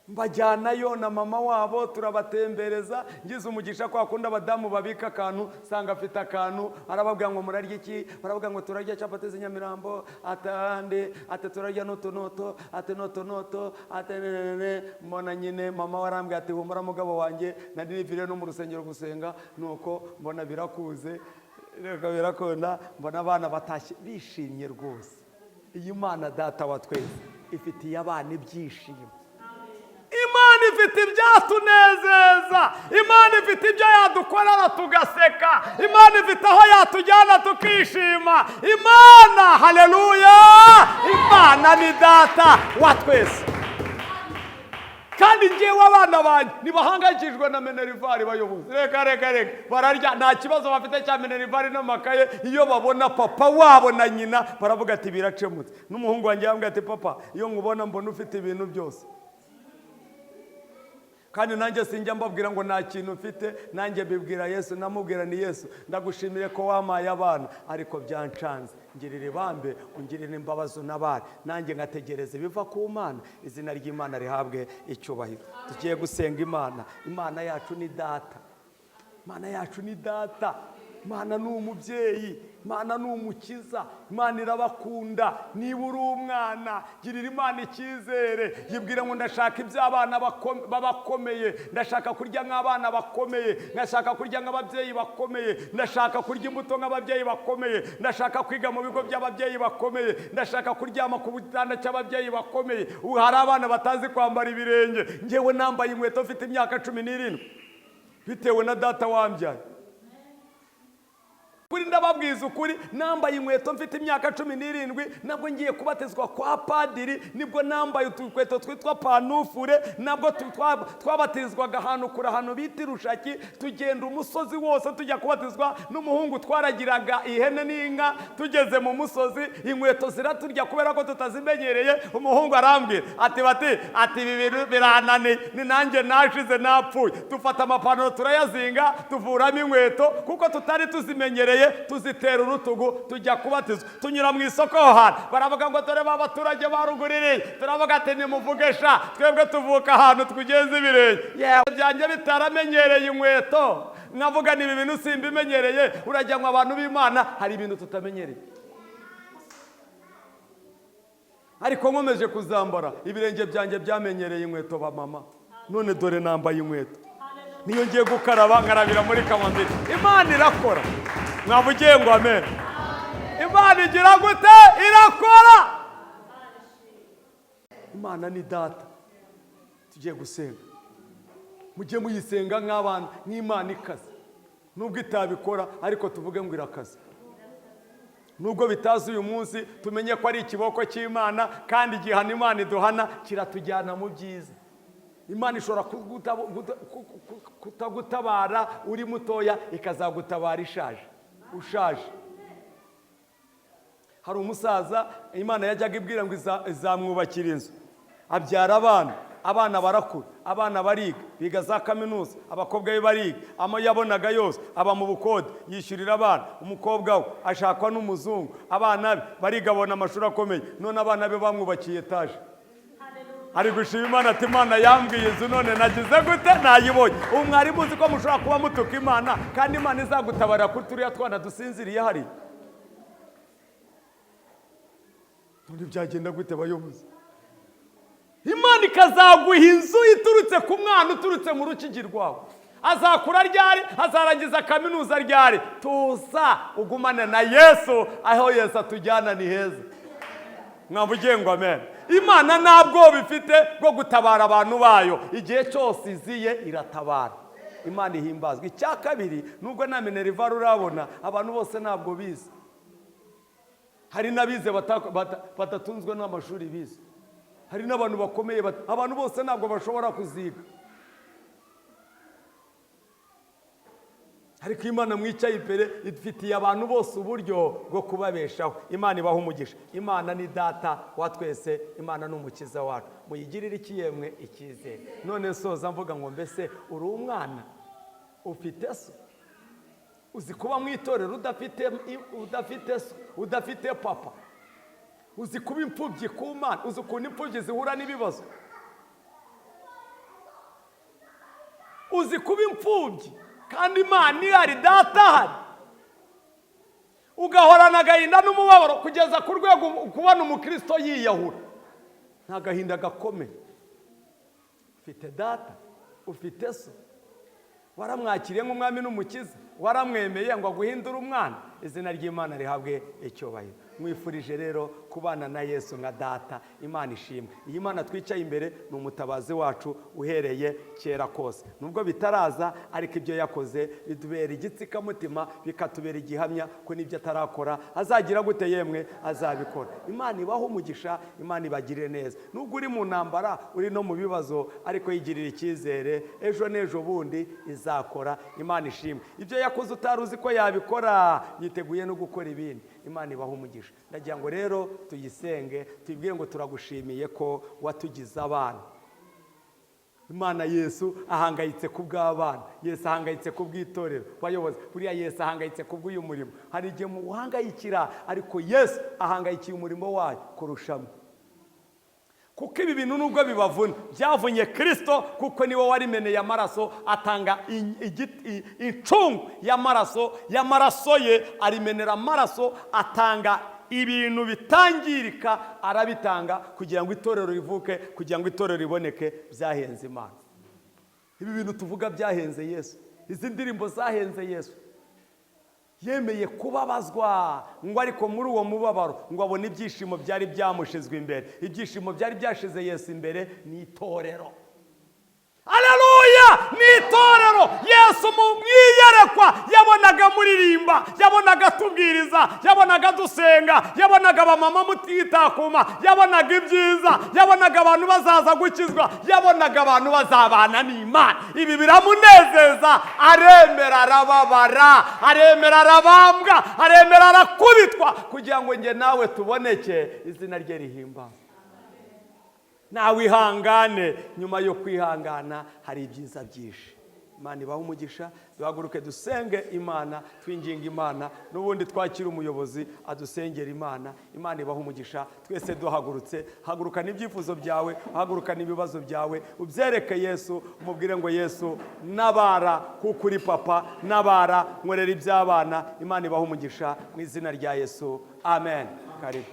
Mbajyanayo na mama wabo, turabatembereza. Ngize umugisha, kwa kundi abadamu babika akantu, sanga afite akantu. Arababwira ngo: "Murarya iki?" Baravuga ngo: "Turarya capati z'inyamirambo." Atande ati: "Turarya n'utunoto." Ati: "N'utunoto." Ati: "Nenene." Mbona nyine mama warambwiye ati: "Humura mugabo wanjye, nari niviriye no mu rusengero gusenga." Nuko mbona birakuze, reka birakunda. Mbona abana batashye bishimye rwose. Iyi Mana Data wa twese ifitiye abana ibyishimo. Imana Imana ifite ibyatunezeza, Imana ifite ibyo yadukorera tugaseka, Imana ifite aho yatujyana tukishima. Imana, haleluya, Imana ni data wa twese. Kandi ngewe abana banjye ntibahangayikishijwe na minerval, bayobozi. Reka reka reka, bararya, nta kibazo bafite cya minerval n'amakaye. Iyo babona papa wabo na nyina baravuga ati: "Biracemutse." N'umuhungu wanjye yambwiye ati: "Papa, iyo nkubona mbona ufite ibintu byose." Kandi nanjye sinjya mbabwira ngo nta kintu mfite. Nanjye mbibwira Yesu, namubwira ni: "Yesu, ndagushimire ko wampaye abana, ariko byancanze. Ngirira ibambe, ungirire imbabazi, unabare." Nanjye ngategereza ibiva ku Mana. Izina ry'Imana rihabwe icyubahiro. Tugiye gusenga Imana. Imana yacu ni data, Imana yacu ni data. Imana ni umubyeyi, Imana ni umukiza, Imana irabakunda. Niba uri umwana, girira Imana icyizere, yibwira ngo: "Ndashaka iby'abana b'abakomeye, ndashaka kurya nk'abana bakomeye, ndashaka kurya nk'ababyeyi bakomeye, ndashaka kurya imbuto nk'ababyeyi bakomeye, ndashaka kwiga mu bigo by'ababyeyi bakomeye, ndashaka kuryama ku gitanda cy'ababyeyi bakomeye." Ubu hari abana batazi kwambara ibirenge. Ngewe nambaye inkweto mfite imyaka 17 bitewe na data wambyaye. Kuri ndababwiza ukuri, nambaye inkweto mfite imyaka 17, nabwo ngiye kubatizwa kwa padiri, nibwo nambaye utukweto twitwa panufure. Nabwo twabatizwaga ahantu kure, ahantu bita Irushaki. Tugenda umusozi wose tujya kubatizwa n'umuhungu twaragiraga ihene n'inka. Tugeze mu musozi, inkweto ziraturya kubera ko tutazimenyereye. Umuhungu arambwira ati: "Bati ati ibi bintu birananiye, ni nanjye nashize, napfuye." Dufata amapantaro turayazinga, tuvuramo inkweto kuko tutari tuzimenyereye, tuzitera urutugu, tujya kubatizwa. Tunyura mu isoko aho hantu, baravuga ngo: "Dore ba baturage baruguririye." Turavuga ati: "Nimuvuge sha, twebwe tuvuka ahantu tugenza ibirenge." Yewe, byanjye bitaramenyereye inkweto, nkavuga ni ibi bintu simbimenyereye. Urajya ngo abantu b'Imana, hari ibintu tutamenyereye, ariko nkomeje kuzambara, ibirenge byanjye byamenyereye inkweto. Ba mama, none dore nambaye inkweto, niyo ngiye gukaraba nkarabira muri kamambiri. Imana irakora. Mwavugiye ngo amen. Imana igira gute? Irakora. Imana ni data. Tugiye gusenga. Mujye muyisenga nk'abana, nk'Imana ikaze. Nubwo itabikora, ariko tuvuge ngo irakaze. Nubwo bitazi uyu munsi, tumenye ko ari ikiboko cy'Imana, kandi igihano Imana iduhana kiratujyana mu byiza. Imana ishobora kutagutabara uri mutoya, ikazagutabara ishaje, ushaje. Hari umusaza Imana yajyaga ibwira ngo izamwubakira inzu. Abyara abana, abana barakura, abana bariga, biga za kaminuza, abakobwa be bariga. Ama yabonaga yose aba mu bukode, yishyurira abana. Umukobwa we ashakwa n'umuzungu, abana be bariga, abona amashuri akomeye. None abana be bamwubakiye etaje. Ari gushima Imana ati: "Imana yambwiye inzu, none nagize gute? Nayibonye." Ubu mwari muzi ko mushobora kuba mutuka Imana, kandi Imana izagutabara kuri turiya twana dusinziriye hariya? None byagenda gute, bayobozi? Imana ikazaguha inzu iturutse ku mwana uturutse mu rukigi rwawe. Azakura ryari? Azarangiza kaminuza ryari? Tuza ugumane na Yesu. Aho Yesu atujyana ni heza. Mwavugiye ngo amen. Imana nta bwoba ifite bwo gutabara abantu bayo. Igihe cyose iziye iratabara. Imana ihimbazwa. Icya kabiri, nubwo nta minerval urabona, abantu bose ntabwo bize. Hari n'abize badatunzwe n'amashuri bize. Hari n'abantu bakomeye, abantu bose ntabwo bashobora kuziga. Ariko Imana mwicaye imbere ifitiye abantu bose uburyo bwo kubabeshaho. Imana ibaha umugisha. Imana ni data wa twese, Imana ni umukiza wacu. Muyigirire iki yemwe? Icyizere. None nsoza mvuga ngo: mbese uri umwana ufite so? Uzi kuba mu itorero udafite so, udafite papa? Uzi kuba imfubyi ku Mana? Uzi ukuntu imfubyi zihura n'ibibazo? Uzi kuba imfubyi kandi Imana ihari, data ahari, ugahorana agahinda n'umubabaro kugeza ku rwego kubona umukristo yiyahura? Ni agahinda gakomeye. Ufite data, ufite so, waramwakiriye nk'umwami n'umukiza, waramwemeye ngo aguhindure umwana. Izina ry'Imana rihabwe icyubahiro. Mwifurije rero kubana na Yesu nka data. Imana ishimwe. Iyi Mana twicaye imbere ni umutabazi wacu uhereye kera kose, nubwo bitaraza, ariko ibyo yakoze bitubera igitsikamutima, bikatubera igihamya ko n'ibyo atarakora azagira gute yemwe? Azabikora. Imana ibaho umugisha, Imana ibagirire neza. Nubwo uri mu ntambara, uri no mu bibazo, ariko yigirira icyizere, ejo n'ejo bundi izakora. Imana ishimwe. Ibyo yakoze utari uzi ko yabikora, yiteguye no gukora ibindi. Imana ibaho umugisha. Ndagira ngo rero tuyisenge, tuyibwire ngo turagushimiye ko watugize abana. Imana, Yesu ahangayitse ku bw'abana, Yesu ahangayitse ku bw'itorero. Bayobozi, buriya Yesu ahangayitse ku bw'uyu murimo. Hari igihe muwuhangayikira, ariko Yesu ahangayikiye umurimo wayo kurushamo, kuko ibi bintu nubwo bibavuna, byavunye Kirisito, kuko niwe warimeneye amaraso, atanga incungu y'amaraso ye, arimenera amaraso, atanga ibintu bitangirika, arabitanga kugira ngo itorero rivuke, kugira ngo itorero riboneke. Byahenze Imana. Ibi bintu tuvuga byahenze Yesu. Izi ndirimbo zahenze Yesu. Yemeye kubabazwa ngo, ariko muri uwo mubabaro ngo abone ibyishimo byari byamushizwe imbere. Ibyishimo byari byashize Yesu imbere ni itorero. Aleluya! Ni itorero. Yesu mu mwiyerekwa yabonaga muririmba, yabonaga tubwiriza, yabonaga dusenga, yabonaga abamama mutitakuma, yabonaga ibyiza, yabonaga abantu bazaza gukizwa, yabonaga abantu bazabana n'Imana. Ibi biramunezeza, aremera arababara, aremera arabambwa, aremera arakubitwa, kugira ngo njye nawe tuboneke, izina rye rihimbazwe. Nawe ihangane, nyuma yo kwihangana hari ibyiza byinshi. Imana ibahe umugisha. Duhaguruke dusenge Imana, twinginga Imana, n'ubundi twakire umuyobozi adusengera Imana. Imana ibahe umugisha. Twese duhagurutse, hagurukana ibyifuzo byawe, hagurukana ibibazo byawe, ubyereke Yesu, umubwire ngo: "Yesu, nabara kuko uri papa, nabara, nkorera iby'abana." Imana ibahe umugisha mu izina rya Yesu, amen. Karibu.